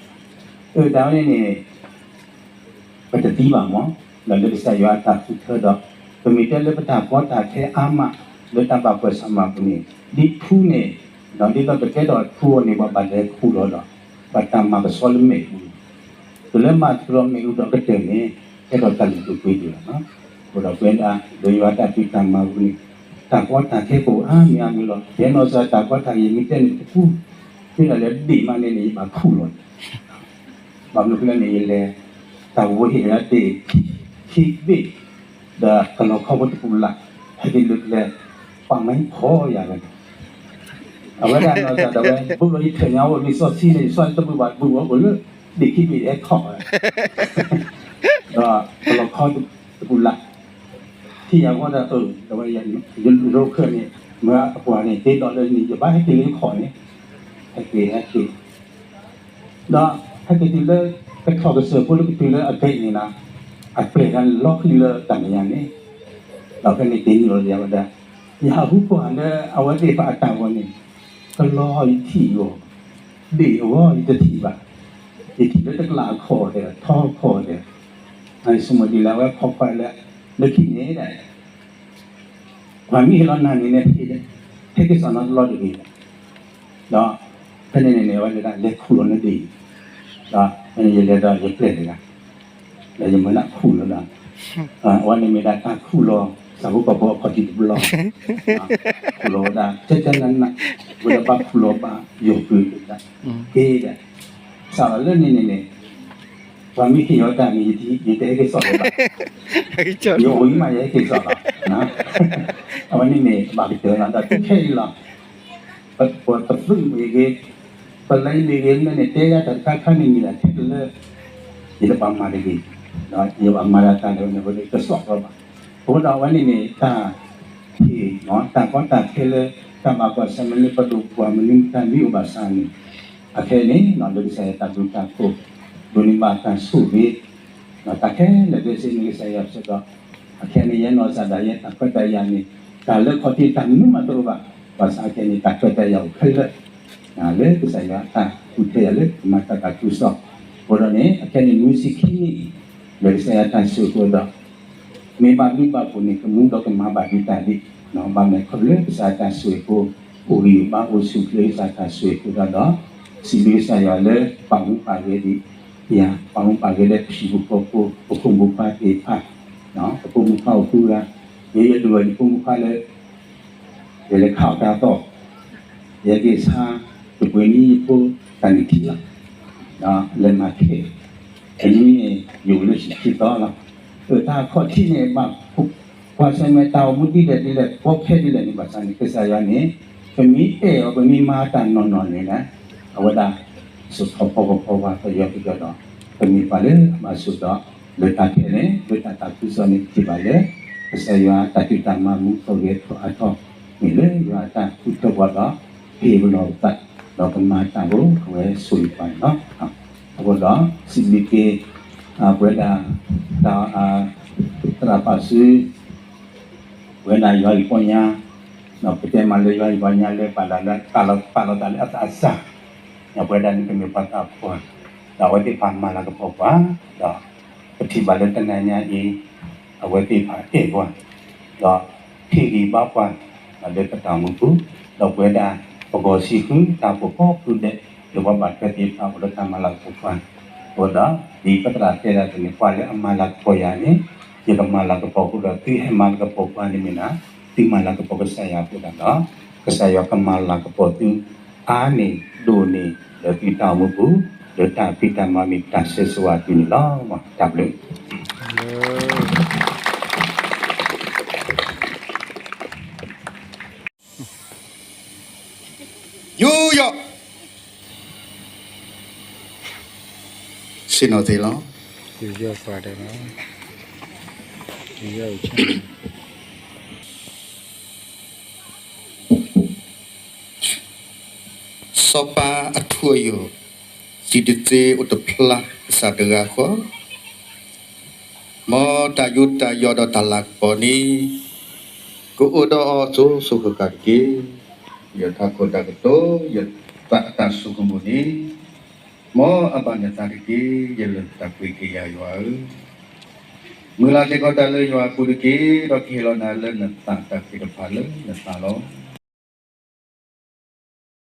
အတၢ်ဝဲန့ၣ်န့ၣ် ပတသံဘၣ်မး, ဒီးလၢကစၢ်ယွၤအတၢ်ဃုထၢဒီး ပမ့ၢ်တဲလၢပတၢ်ကီတၢ်ခဲအါမး လၢတၢ်ဘၣ်ကွဲးဆၢမၤပူၤန့ၣ် ဒ်ထူန့ၣ်, ဒီးဒ်သိးပကဲထီၣ်ထူအီၤန့ၣ် ပှၤဘၣ်လဲၤခူၣ်လီၤဒီး ဘၣ်တၢ်မၤကဆှီလၢမ့ၣ်အူ, တုၤလၢမၤကဆှီလၢမ့ၣ်အူဒီးကတၢၢ်န့ၣ် ကဲထီၣ်တၢ်လုၢ်ဒိၣ်ပှ့ၤဒိၣ်လီၤ. အဃိဒီးပဝဲဒၣ် လၢယွၤတၢ်ဖံးတၢ်မၤပူၤန့ၣ် တၢ်ကီတၢ်ခဲကအိၣ်အါမံၤအါမံၤလီၤ. ယဲနီၢ်စၢ်တၢ်ကီတၢ်ခဲ ယမ့ၢ်တဲန့ၣ်တပူၤ မ့ၢ်ဒၣ်လၢဒ့ၣ်မးန့ၣ်န့ၣ် ယဘၣ်ခူၣ်လီၤ ဘၣ်မနုၤလဲၣ်န့ၣ် ယလဲၤ တၢ်ဝဲဟ့ၣ်လၢဒ့ၣ် ခံဘ့ၣ် ဒီးကလီၤခီဖိတပူၤလၢ် ဟဲက့ၤလၢကျဲ ပှၤမၤဟံၣ်ဖီယၤဝဲန့ၣ် အဝဲဒၣ်နီၢ်စၢ်ဒၣ်ဝဲ ဘူးလီၤယထၢၣ်ညါအိၣ်လံာ်စီဆှံန့ၣ် ယသွၣ်တဘူၣ်ဘၣ် ဘူးဝဲအိၣ်လၢ ဒ့ၣ်ခံဘ့ၣ်အဲၣ်ထီၣ်ဝဲ ဒီးကလီၤခီတပူၤလၢ် ထံၣ်ယၤဃီဒီး အၢ ဒၣ်ဝဲ ယရိၣ်ခၢၣ်န့ၣ် မ့ၢ်အပှၤန့ၣ် က့ၤဒီးလၢန့ၣ် ယဘၣ်ဟဲက့ၤလၢယခီၣ်န့ၣ် ဟဲက့ၤဟဲက့ၤ ဒီးဟဲက့ၤတုၤလၢ ကထီၣ်ကစၢၢ်ဖိလၢကတုၤလၢအကဲအံၤန့ၣ်နီၤ, အပျဲၢ်တၢ်န့ၣ်လီၤဃံၤလၢတၢ်မဲာ်ညါန့ၣ်, ဒီးဖဲန့ၣ်က့ၤနုာ်လီၤယၤဝဲဒၣ်, ယဟးဟူကွၢ်လၢအဝဲသ့ၣ်တဖၣ်အတၢ်ဂီၤန့ၣ်, ကလီယထံၣ်အီၤ, ဒ့ၣ်အဂီၢ်ယတထံၣ်ဘၣ်, ယထံၣ်လၢတကလးအခီၣ်ဒဲး ထီခီၣ်ဒဲး, ယဆိကမိၣ်ဒ်လဲၣ် အဝဲခိးကွၢ်လၢ လၢခံန့ၣ်ဒီး ပှၤမ့ၢ်ဟ့ၣ်လီၤနၤန့ၣ်န့ၣ် ဟ့ၣ်က့ၤစီၣ်နီတဘျီတဂ့ၤ, ဒီးဖဲန့ၣ်န့ၣ်န့ၣ် အဝဲဒၣ် လဲၤခူၣ်လီၤနဒ့ၣ်, ဒီးဖဲန့ၣ်ယလဲၤဒီးယပျဲၢ်တဂၤ, ဒီးယမၤလၢခူၣ်လီၤဒီး, အဝဲန့ၣ်မ့ၢ်ဒၣ်တၢ်ခူၣ်လီၤ ဆၣ်ဖိကီၢ်ဖိအခီၣ်ထံးတဘျီ, ခူၣ်လီၤဝဲဒၣ် ကၠၢကၠၢနးနး, ဝဲဒၣ်ဘၣ်ခူၣ်လီၤဘၣ်ယီၤပၢၤက့ၤဒၣ်, က့ၤဒီး စးထီၣ်လၢန့ၣ်န့ၣ်န့ၣ် ပှၤမ့ၢ်ဟ့ၣ်အီၤတၢ်န့ၣ် ယတဟဲက့ၤစီၣ်လၢၤဘၣ်, ယအိၣ်အံၤမးယဟဲက့ၤစီၣ်လီၤ, အဝဲန့ၣ်န့ၣ် ဘၣ်ကတၢၢ်လီၤ ဒီးတုၤခဲအံၤလီၤ, ပသုးမ့ၢ်ဂ့ၤ, ပလဲမ့ၢ်ဂ့ၤ မ့ၢ်န့ၣ် တဲယၤတၢ်တခါခါန့ၣ် မ့ၢ်ဒၣ်ထဲတလၢ ယတဘၣ်မၤတဂ့ၤ, ယဘၣ်မၤဒၣ်တၢ်လၢန့ၣ် ဝဲကစီၣ်လီၤဘၣ်, အဃိဒီးအဝဲန့ၣ်န့ၣ် တၢ်ဟ့ၣ် တၢ်ကီတၢ်ခဲလၢ တၢ်ဘၣ်ကွၢ်ဆၢၣ်မဲာ်လၢပဒိၣ်ပှၢ်မနုၤမတၤမ့ၢ်အိၣ်ဘၣ်ဆၣ်န့ၣ်, အခဲအံၤန့ၣ် လၢကစၢ်ယွၤတၢ်ဘျုးတၢ်ဖှိၣ် ဒိးန့ၢ်ဘၣ်တၢ်ဆိၣ်ဂ့ၤ, တၢ်ခဲလၢာ်ဒ်စ့ၢ်န့ၣ်ကစၢ်ယွၤစ့ၢ်ကီး, အခဲအံၤန့ၣ် ယဲနီၢ်စၢ်ဒၣ်ယဲတၢ်ခွဲးတၢ်ယာ်န့ၣ် တၢ်လၢခီၣ်ထံးတၢ်မနုၤမးတအိၣ်ဘၣ်, ဘၣ်ဆၣ်အခဲအံၤန့ၣ် တၢ်ခွဲးတၢ်ယာ်အိၣ်ခဲလၢာ်, လၢကစၢ်ယွၤတၢ်ဃုထၢယၤလၢကမၤတၢ်သးခုကစီၣ်, အဃိဒီးန့ၣ် အခဲအံၤန့ၣ် နွံဆံခံနံၣ် လၢကစၢ်ယွၤတၢ်ဆိၣ်ဂ့ၤအဃိဒီး မ့ၢ်ဘၣ်ဘျုးဘၣ်ဖှိၣ်န့ၣ် ကမူဒီးကမၤဘၣ်ဒံးတၢ်ဒံး, ဘၣ်မနုၤခီဖျိလၢကစၢ်ယွၤတၢ်ဆိၣ်ဂ့ၤအဃိ, အိၣ်ဂံၢ်အိၣ်ဘါအိၣ်ဆူၣ်အိၣ်ချ့လၢကစၢ်တၢ်ဆိၣ်ဂ့ၤအဃိဒီး, စံးဘျုးကစၢ်ယွၤလၢပာ်မူပာ်ဂဲၤဒံးယၤ, ပာ်မူပာ်ဂဲၤလၢပဟံၣ်ဖိဃီဖိ ပခိၣ်ပနၢ်သ့ၣ်တဖၣ်, ပဖိမုၣ်ခွါအိၣ်ဃုဂၤ, ယဲယဒုးဂၤယဖိမုၣ်ခွါလၢ ယလဲၤခးအီၣ်တၢ်သီၣ်, ယက့ၤဆါ ယပှ့ၤန့ၢ်ယဖိတၢ်နုၢ်ထံလီၤ, လဲၤမၤခဲ, တနံၤန့ၣ် ယအိၣ်လၢဟံၣ်ခံသီလီၤ, အတၢ်ခီၣ်ထံးန့ၣ် ဘၣ်ကွၢ်ဆၢၣ်မဲာ်တၢ်အိၣ်မူဒ်လဲၣ်ဒ်လဲၣ် ကီခဲဒ်လဲၣ်န့ၣ် ဘၣ်ဆၣ်န့ၣ် ကစၢ်ယွၤန့ၣ် ပမ့ၢ်အဲၣ်အီၤ ပမ့ၢ်မၤတၢ်နီၢ်နီၢ်န့ၣ် အဝဲဒၣ် စိာ်ထီၣ်ဖီကဖီဝါပယီၤပယီၤဒီး ပမ့ၢ်ပှၤလၢအဘၣ်ဆိၣ်ဒီး လၢတၢ်ခဲလၢာ် လၢတၢ်သးခုကစီၣ်န့ၣ် ပထံၣ်ဘၣ်လၢ ကစၢ်ယွၤတၢ်ဖံးတၢ်မၤမူထီၣ်ဂဲၤထီၣ်အါထီၣ် မ့ၢ်လၢယွၤအတၢ်ဃုထၢပှၤဒီး ဟ့ၣ်ပလီၢ်ပသး ဒီးကမၤတၢ်ဖိအဝဲဆိၣ်ဂ့ၤပှၤန့ၣ်လီၤ. အဃိဒီး စံးဘျုးက့ၤ ပဝဲဒၣ် သရၣ်ပာ်စု ပဝဲဒၣ်ယွၤအံၤပီညါ ပတဲမ့ၢ်လၢယွၤအံၤပီညါလၢ ပာ်လီၤလၢ ပာ်လီၤသးလၢအသးစၢ် ပဝဲဒၣ်န့ၣ်ကမ့ၢ်ပှၤသးပှၢ် ဒီးအဝဲသ့ၣ်တဖၣ်မၤလၤကပီၤပှၤ ဒီးပထံၣ်ဘၣ်လၢတနၤညါအံၤ အဝဲသ့ၣ်တဖၣ်အဲၣ်ပှၤ ဒီးဟ့ၣ်ဂံၢ်ဘါပှၤ လၢပတၢ်အိၣ်မူပူၤ ဒီးပဝဲဒၣ်ပဂီၢ်စံဃုတၢ်အိၣ်ဖှိၣ်ကိးဒဲး လၢပှၤဘၣ်ထွဲသ့ၣ်တဖၣ်အိၣ်လၢတၢ်မၤလၤကပီၤပှၤ အဃိဒီး ဒ်ပသရၣ်တဲဒၣ်အသိးန့ၣ် ပှၤလၢအမၤလၤကပီၤယၤန့ၣ် ယကမၤလၤကပီၤအဃိဒီး သုဟဲမၤလၤကပီၤပှၤန့ၣ်မ့ၢ်ဒၣ် သုမၤလၤကပီၤကစၢ်ယွၤအဃိဒီး ကစၢ်ယွၤကမၤလၤကပီၤသု အါန့ၢ်ဒိၣ်န့ၢ် လၢသုတၢ်အိၣ်မူပူၤ လၢတၢ်ဖံးတၢ်မၤမ့ၢ်တၢ်ဆၢဂ့ၤဘၣ်သုန့ၣ်လီၤ. တၢ်ဘျုး ယူယီၣ် ဆ့ၣ်နီၤသ့လီၤ. ယူယီၣ်ပှၤဒီးလီၤ. ယူယီၣ် စီၤပၤအထူအယိာ် စံးတသ့အိၣ်တဖျါကစၢ်တဂၤဃီ မ်တၢ်ယူးတၢ်ယီၣ်ဒီးတၢ်လၤကပီၤန့ၣ် ကအိၣ်ဒီးအီၤစိၤစိၤဃၣ်ဃၣ်တက့ၢ်. ယတၢ်ခိၣ်တၢ်ကတိၤ ယသးအတၢ်ဆိကမိၣ်န့ၣ် မ်အဘၣ်နသးတက့ၢ်. ယလၢၢ်တၢ်ကွ့က့ၤယၤယွၤဧၢ, မုၢ်လၢ်စ့ၢ်ကီးတၢ်လၢယွၤအပူၤတက့ၢ်. ဒီးကဟ့ၣ်လီၤနၤလၢနသးတၢ်ဃ့တဖၣ်လၢနသးလီၤ.